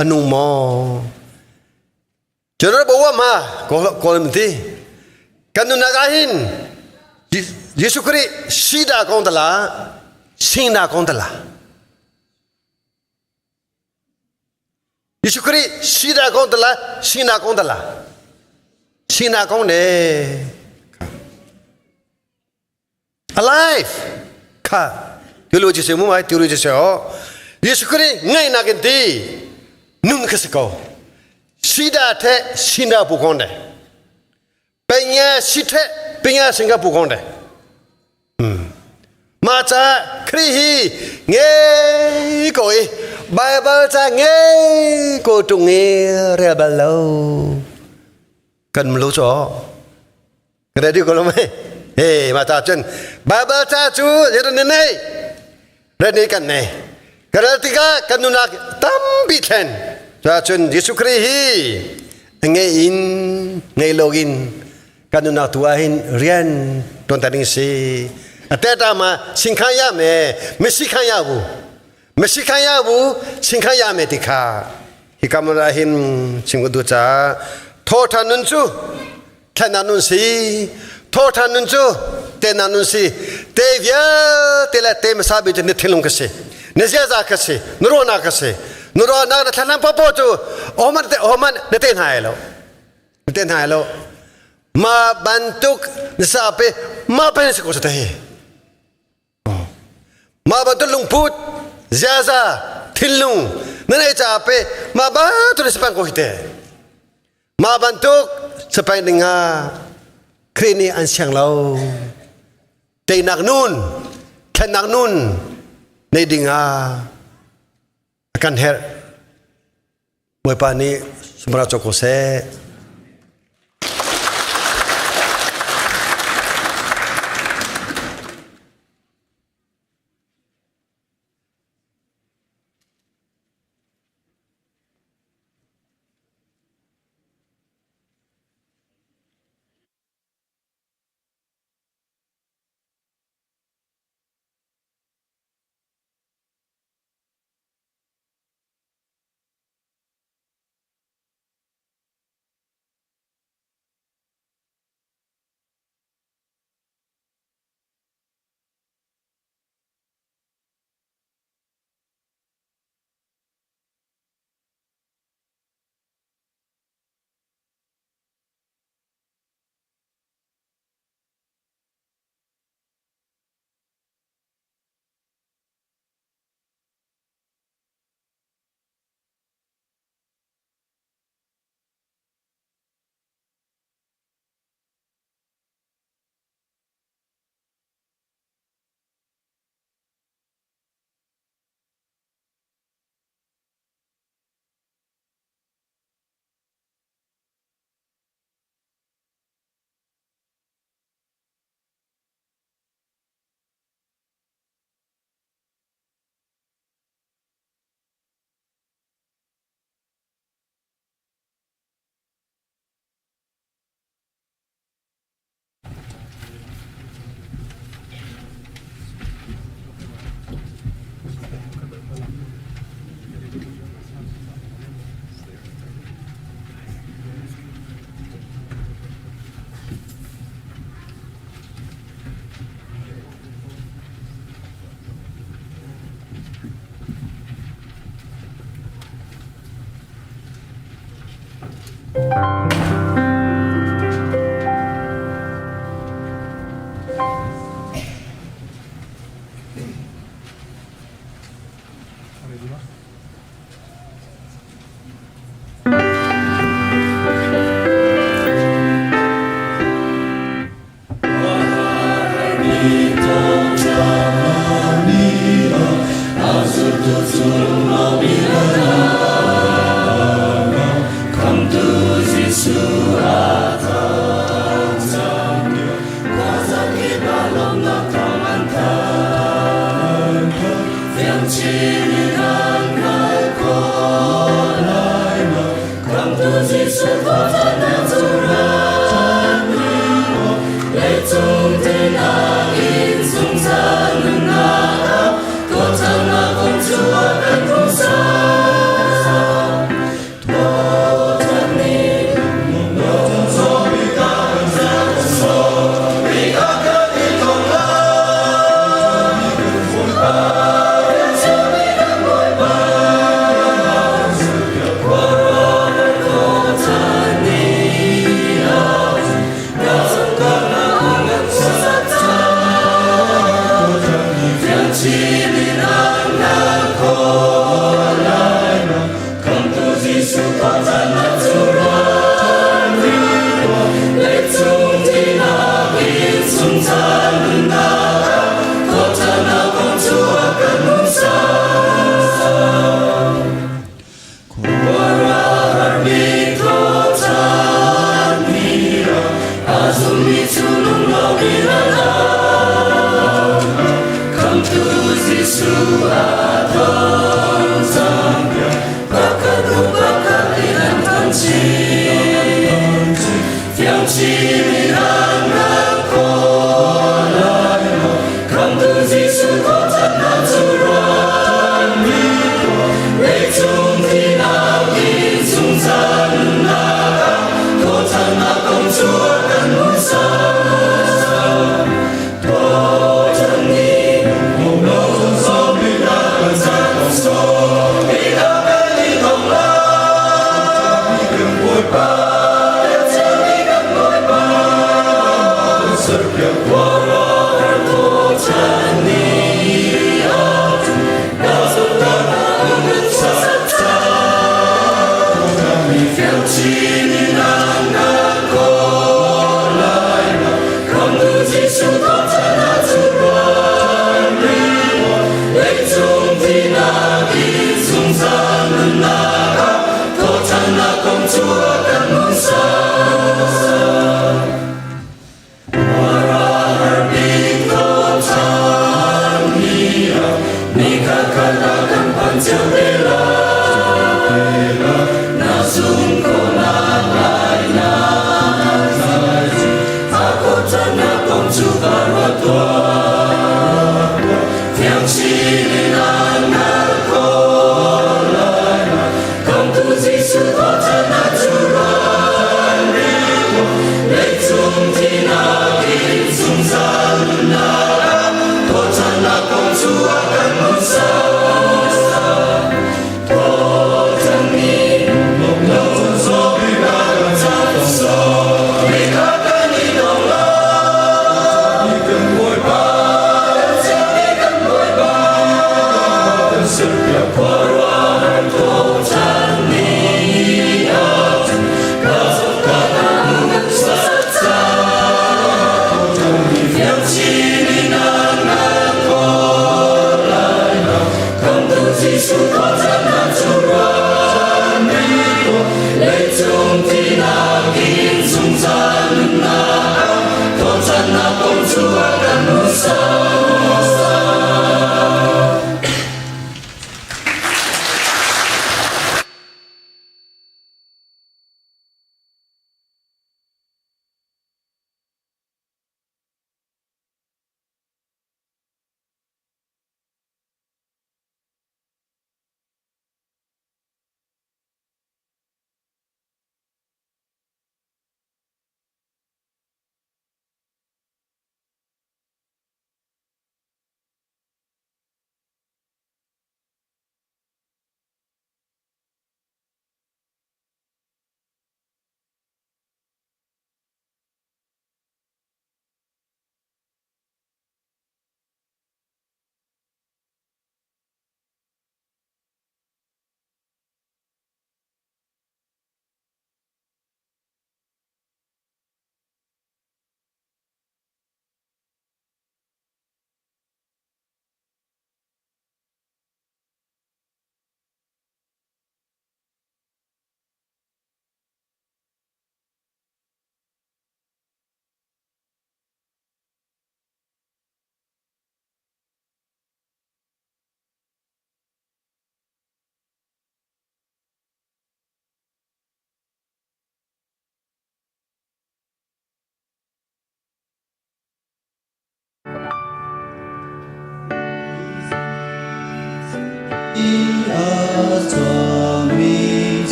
anu maw General bawa ma kawlam ti kan nunak ah hin Jesuh Khrih sida kong tala singna kong tala Jesuh Khrih sida kong tala singna kong tala singna kong ne Alive! Kha tilu ci se mu mai tilu ci se ho. Jesuh Khrih ngaihnak in ti nun kha si ko. Sida the sinda pu kong de. Penya si the penya singa pu kong de. Ma cha Khrih hi nge ko i Bible cha nge ko tung i rel bal lo. Kan mlo cho. Ready ko lo mei? Hey, ma ta cun Bible ca cu yero ne nei. Ready kan nei. Karel tikah kan nunak tampi thlen. Ca cun Jesuh Khrih hi ngei in ngei lo in kan nunak tu ah hin rian tuan ta ding si. A te ta ma singkha ya me mesi kha ya bu. Mesi kha ya bu singkha ya me ti kha. Hi kamara hin chim du cha tho than nun chu thlennak nun si thawṭhan nun cu tehnak nun si te vialte le te hmasa bik cu na thinlung ka si na ziaza ka si na ruahnak ka si na ruahnak na thlennak paohpaoh cu oman te oman na te hna lo na te hna lo ma bantuk na sa pe ma pe si ko sa te hi Mah bantuk lungput, ziaza, thinlung na neih caah pe mah bantuk na si peng ko hi te. Mah bantuk si peng ding ah Khrih nih an siang lo. Teinak nun, thlennak nun nei ding ah a kan herh. Bawipa nih sumra cawk ko seh.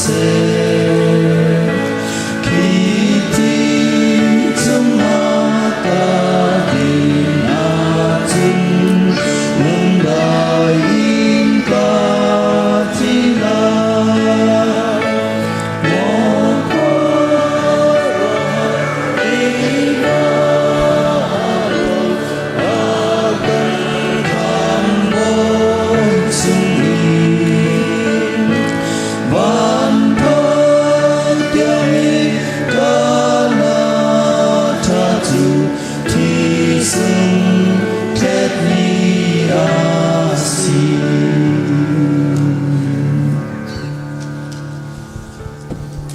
seh. Khi ti cungah ka din ahcun lungdai in ka thi lai. Maw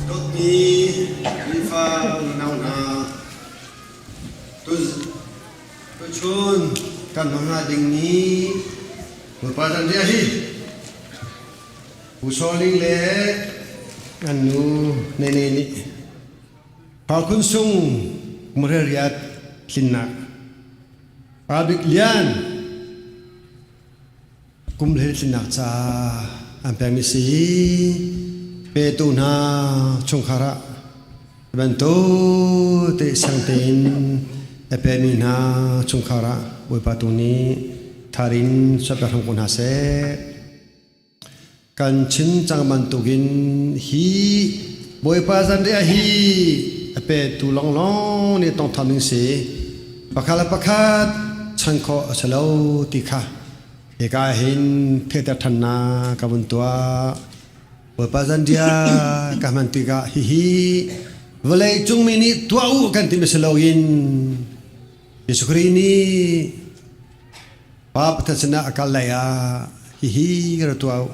Dawtmi Khrihfa unau hna, tuchun kan hmang hnga dingmi Bawipa zanriah hi Pu Saw Ling le an nu Nene nih Phaukhun sung kumrel tlinnak Pa Bik Lian kum hlei tlinnak caah an pekmi si petu hna chungkhar ah bantuk te sang tein a pemi hna chungkhar ah Bawipa tu nih tharin suat hram ko hna seh. Kan chim cang bantukin hi Bawipa zanriah hi a petu lawnglawng nih tawngtham ding si. Pakhat le pakhat chan khawh a si lo ti kha hika hin theihter ṭhannak ka vun tuah. Bawipa zanriah ka hman tikah hihi vawlei cung mi nih tuah u kan timi si loin Jesuh Khrih nih Pa Pathian sinah a kal lai ah hihi ka ra tuah u.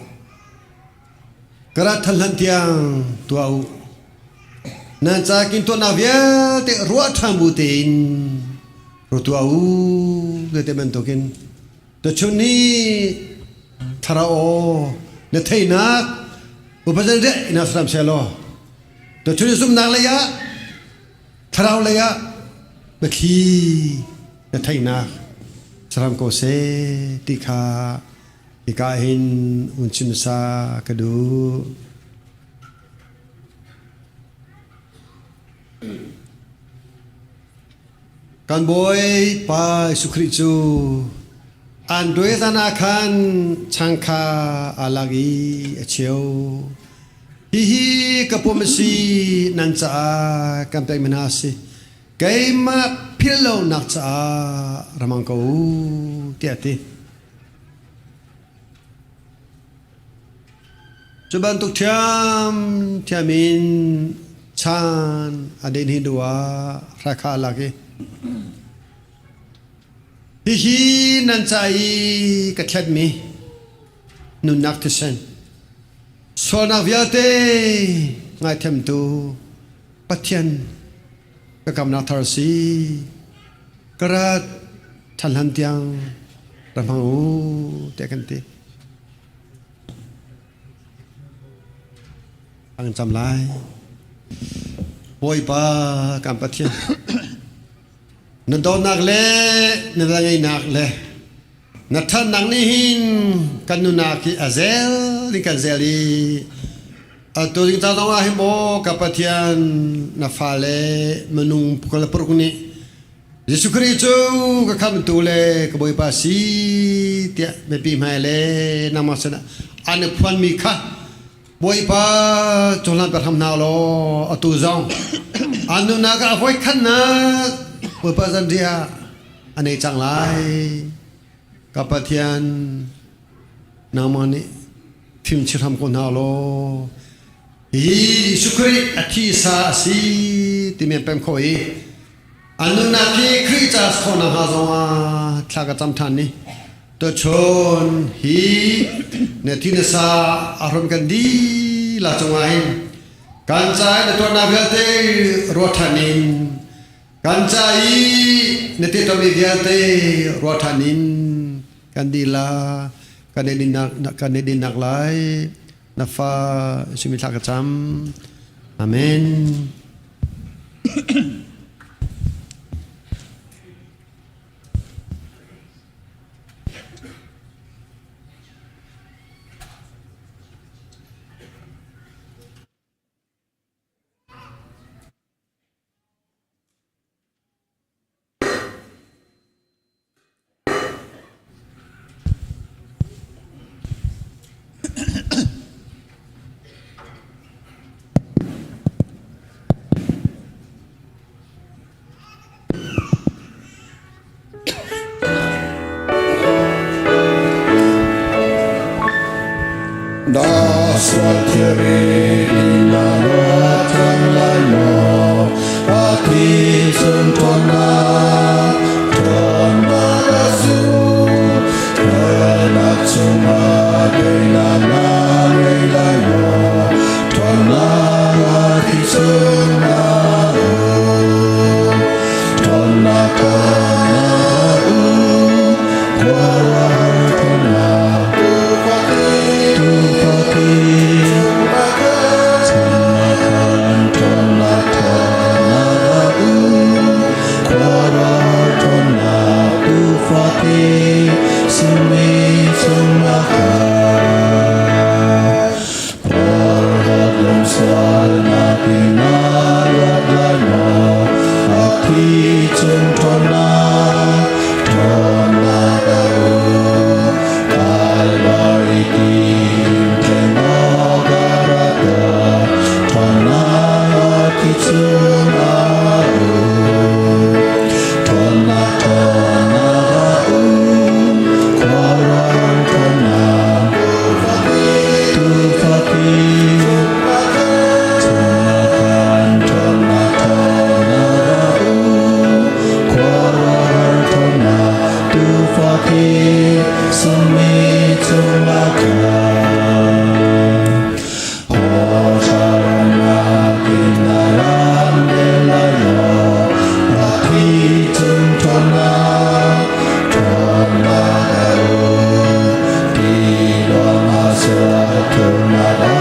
Ka rat than hlan tiang tuah u. Nan ca kin tuahnak vialte ruah ṭhan bu tein ru tuah u te bantukin tuchun ni thlarau na theinak upazan re ina saram selaw tuchun ni zumnak lei ah thlarau lei ah biathli na theihnak saram ko seh ti kha hika hin un chim sa ka duh. Kan Bawipa Jesuh Khrih cu an duai zan ah khan chang kha aa lak i a cheu. Hihi ka pum a si, nan caah kan pekmi hna a si. Keimah philh lonak caah ramang ko u, tiah a ti. Cu bantuk ṭhiamṭhiam in chan a den hi duh ah hrai kha a lak i hihi nan ca i ka thletmi nunnak thisen sualnak vialte ngaithemtu Pathian ka kamnak thar a si ka rat ṭhan hlan tiang ra hmang u tiah kan ti. An cam lai. Bawipa kan Pathian, na dawtnak le na velngeihnak le na ṭhatnak nih hin kan nunnak hi a zel in kan zel i atu ding ca zong ah hin maw ka Pathian na fale minung kul le paruk nih Jesuh Khrih cu ka khamtu le ka Bawipa si tiah biapi hmai le nangmah sinah an i phuanmi kha Bawipa cunglan pe hram hna law atu zong an nunnak ah a voikhatnak Bawipa zanriah a nei cang lai. Ka Pathian nangmah nih fimchir hram ko hna law hi Jesuh Khrih a thi sa a si timi an pem kho i An nunnak hi Khrih ca si khawh nakhnga zongah thla ka cam ṭhan ni. Tuchun hi na thi na sa a hrom kan dihlak cungah hin kan ca i na tuarnak vialte ruah ṭhan in kan ca i na tiṭami vialte ruah ṭhan in kan dihlak kan i dinnak kan i dinnak lai na fa simi thla ka cam. Amen. Na sual thilri in na luat cang lai maw? A thi chung ṭhawnnak, ṭhawnnak a zul. Ṭhawnnak chungah teinak na ngei lai maw? Ṭhawnnak a thi chungah um. Ṭhawnnak, ṭhawnnak um. Khuaruahhar ṭhawnnak. Tuufa thi. Chungah khan ṭhawnnak, ṭhawnnak um. Khuaruahhar ṭhawnnak tuufa thi simi chungah khan. Porhlawt lungsualnak in na luat lai maw? A thi chung ṭhawnnak, ṭhawnnak a um. Kalvari ti in ṭhen awk a ra tuah. Ṭhawnnak a thi chung a um. Ṭhawnnak, ṭhawnnak a um. Khuaruahhar ṭhawnnak. Tuufa thi chungah khan ṭhawnnak, ṭhawnnak a um. Khuaruahhar ṭhawnnak tuufa thi sungmi chungah khan. Hawhranak in na ram le lai maw? A thi cung ṭhawnnak, ṭhawnnak a um. Ti lawng ah sual thurnak a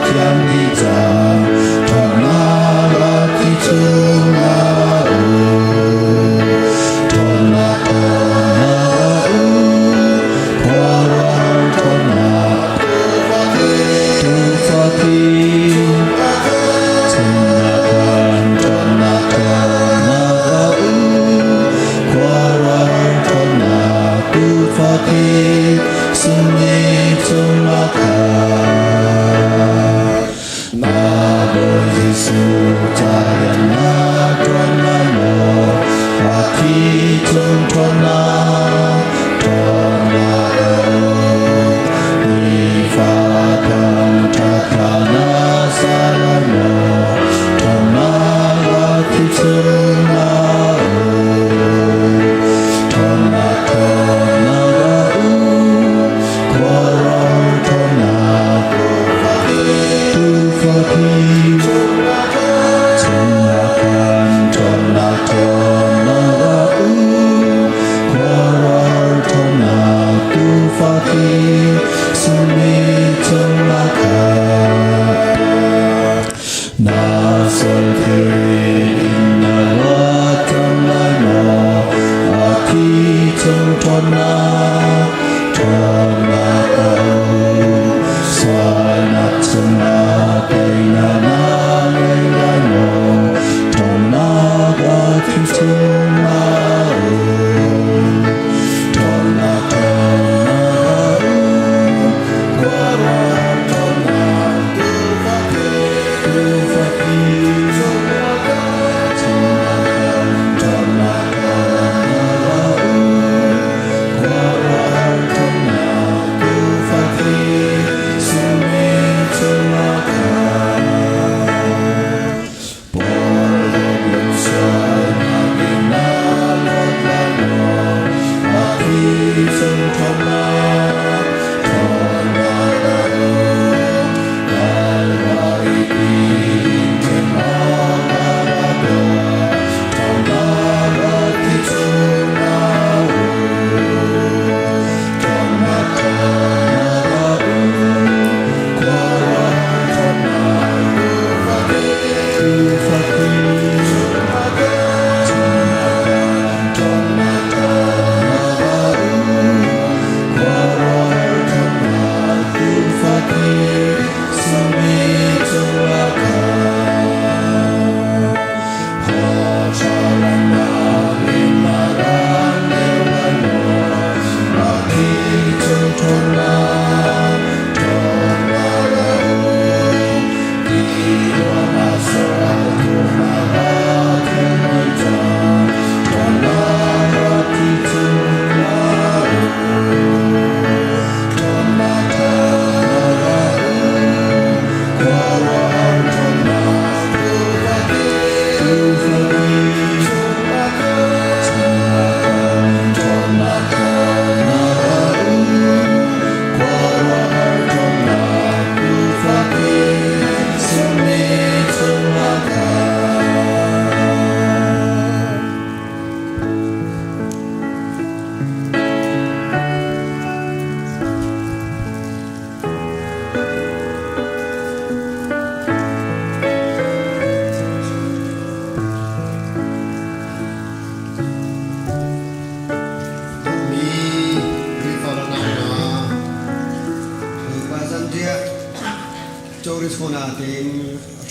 thiam dih cang. Ṭhawnnak a thi chungah um. Ṭhawnnak, ṭhawnnak a um. Khuaruahhar ṭhawnnak. Tuufa thi chungah khan ṭhawnnak, ṭhawnnak a um. Khuaruahhar ṭhawnnak tuufa thi sungmi chungah khan. Na Bawi Jesuh ca rian na ṭuan lai maw? A thi chung ṭhawnnak, ṭhawnnak a um. Nifa thangṭhat kha na sa lai maw? Ṭhawnnak a thi chungah um. Ṭhawnnak, ṭhawnnak a um. Khuaruahhar ṭhawnnak tuufa thi chungah khan ṭhawnnak, ṭhawnnak a um. Khuaruahhar ṭhawnnak tuufa thi sungmi chungah khan. Na sual thilri in na luat cang lai maw? A thi chung ṭhawnnak, ṭhawnnak a um. Sualnak chungah teinak na ngei lai maw? Ṭhawnnak a thi chungah um. Ṭhawnnak, ṭhawnnak a um. Khuaruahhar ṭhawnnak tuufa thi.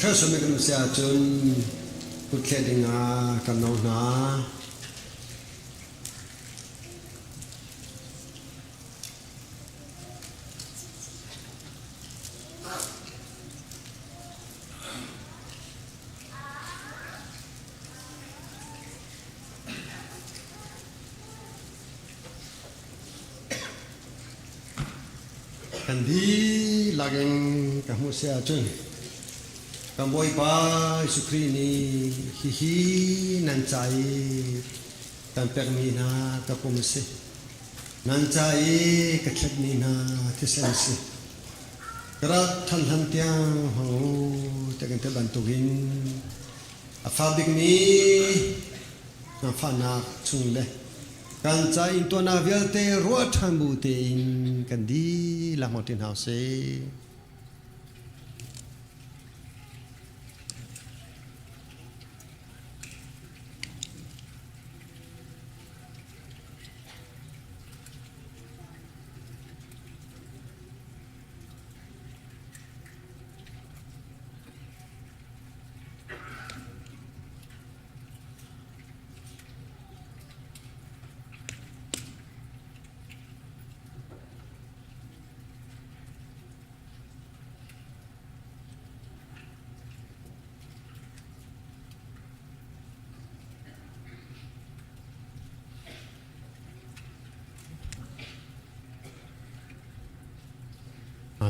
Hresumi kan si ahcun kuthle dingah kan no hna. Kan dihlak in ka hmuh si ahcun kan Bawipa Jesuh Khrih nih hihi nan ca i kan pekmi hna ka pum a si. Nan ca i ka thletmi hna thisen a si. Ka rak ṭhan hlan tiang hmang u ti kan ti bantukin a fa bikmi nangfahnak chung le kan ca in tuahnak vialte ruah ṭhan bu tein kan dihlak hmang ṭi hna usih.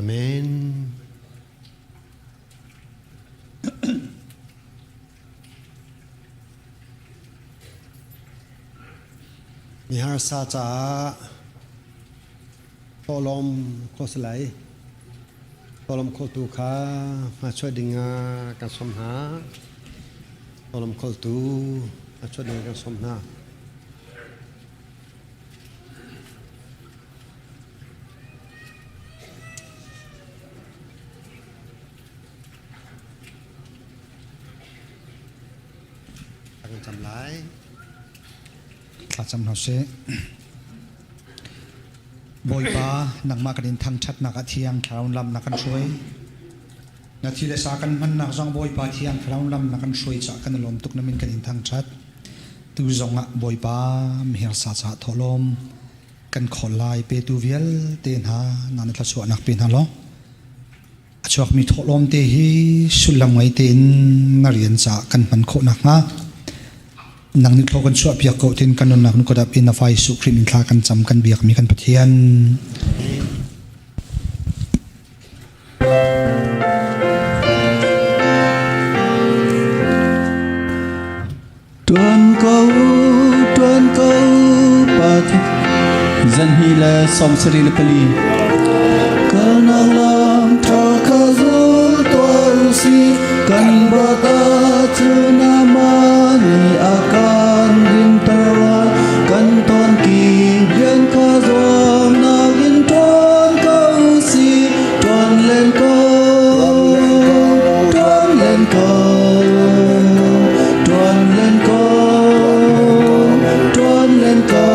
Amen. Miharsa caah thawhlawm kho si lai. Thawhlawm khawltu kha hmachuah dingah kan sawm hna. Thawhlawm khawltu hmachuah dingah kan sawm hna. Kan cam lai. Thlacam hna sih. Bawipa, nangmah kan in thangṭhatnak ah thiang thlarau lam na kan hruai. Na thi le sa kan hmannak zong Bawipa thiang thlarau lam na kan hruai caah kan i lawm tuk na min kan in thangṭhat. Tu zong ah Bawipa mihirsa caah thawhlawm kan khawl lai petu vialte hna na na thluachuahnak pe hna law a chuakmi thawhlawm te hi sullam ngei tein na rian caah kan hman khawh nakhnga nang nih thlaw kan chuah piak ko tin kan nunnak nu kodap in na fa Jesuh Khrih min thla kan cam kan biakmi kan Pathian. Tuan ko, tuan ko, Pathi. Zan hi le 74. Kalnak lam tha kha zul tuah u si, kan bata cu nama nih a kan dinter lai. Kan ton ki rian kha zuamnak in tuan ko u si, tuan len ko, tuan len ko. Tuan len ko, tuan len ko,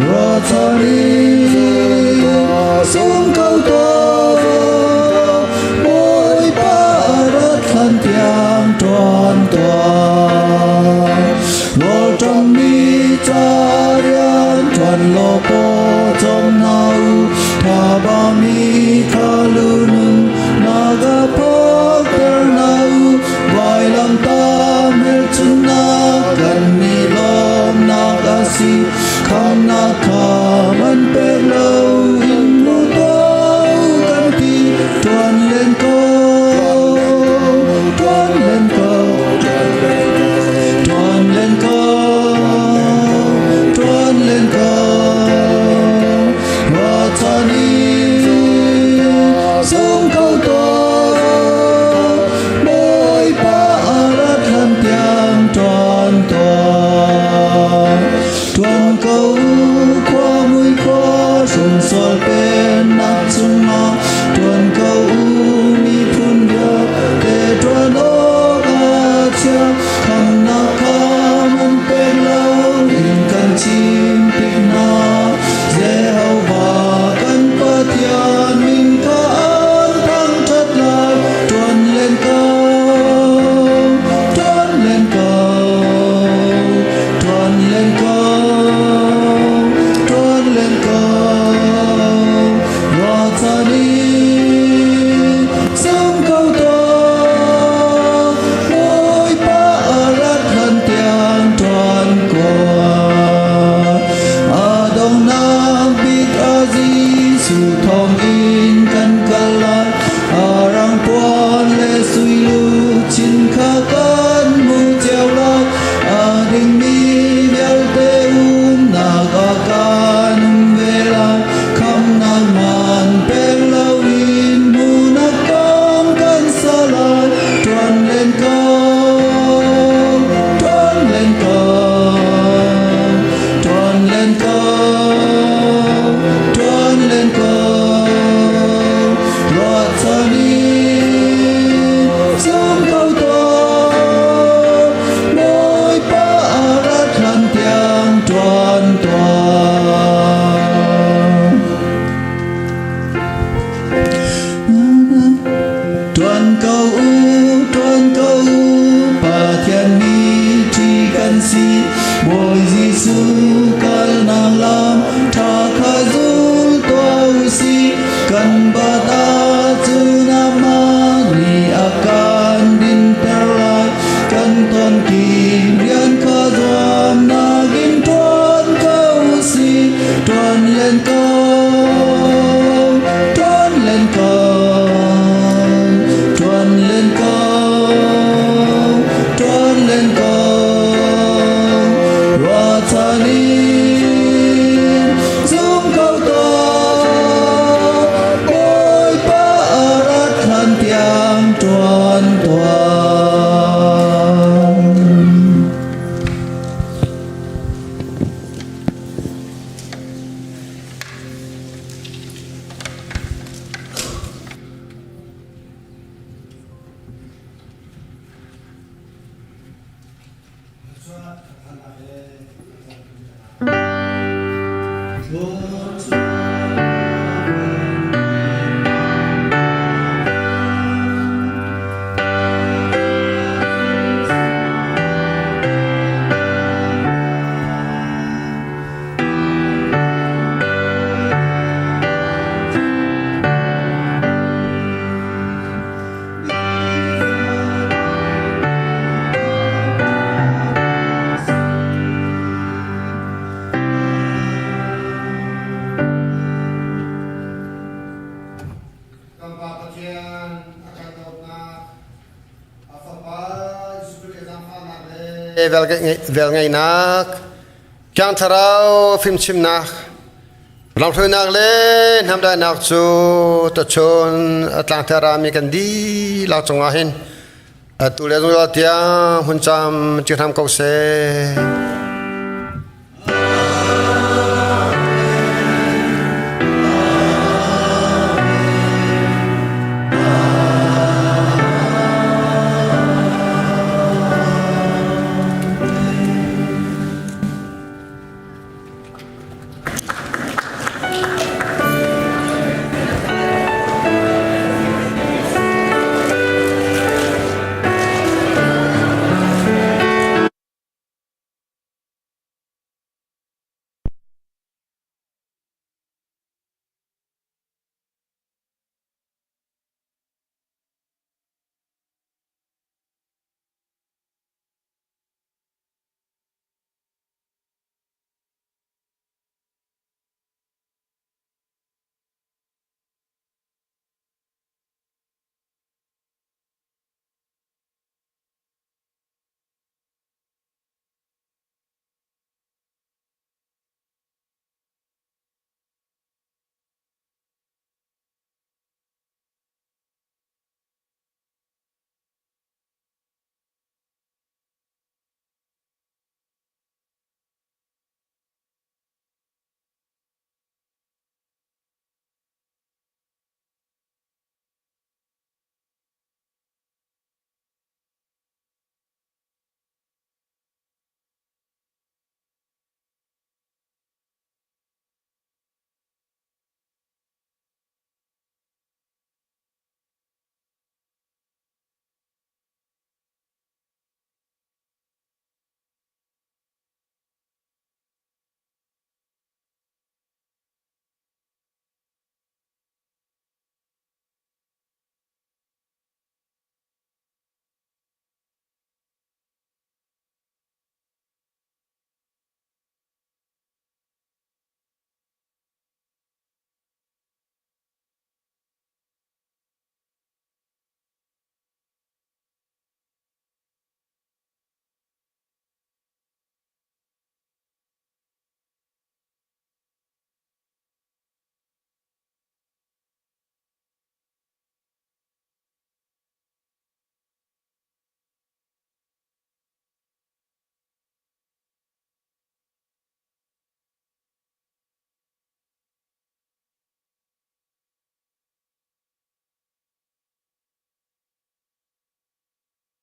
Ruathari sung ko to, Bawipa rat hlan tiang tuan. ko u, ṭuan ko u, Pathian mi ṭhi kan si. Bawi Jesuh kalnak lam ṭha kha zul tuah u sih. Kan bat ahcun amah nih a kan dinter lai. Kan ton ki rian kha zuamnak in ṭuan ko u sih. Ṭuan len ko, ṭuan len ko, ṭuan len ko, ṭuan len ko. Ruahchan in zum ko tuah, Bawipa a rat hlan tiang ṭuan tuah. Kan Pa Pathian a kan dawtnak, a Fapa Jesuh Khrih zaangfahnak le velngeihnak, Thiang Thlarau fimchimnak, lamhruainak le hnamdainak cu tuchun a tlangter rami kan dihlak cungah hin atu le zungzal tiang hun cam ci hram ko seh.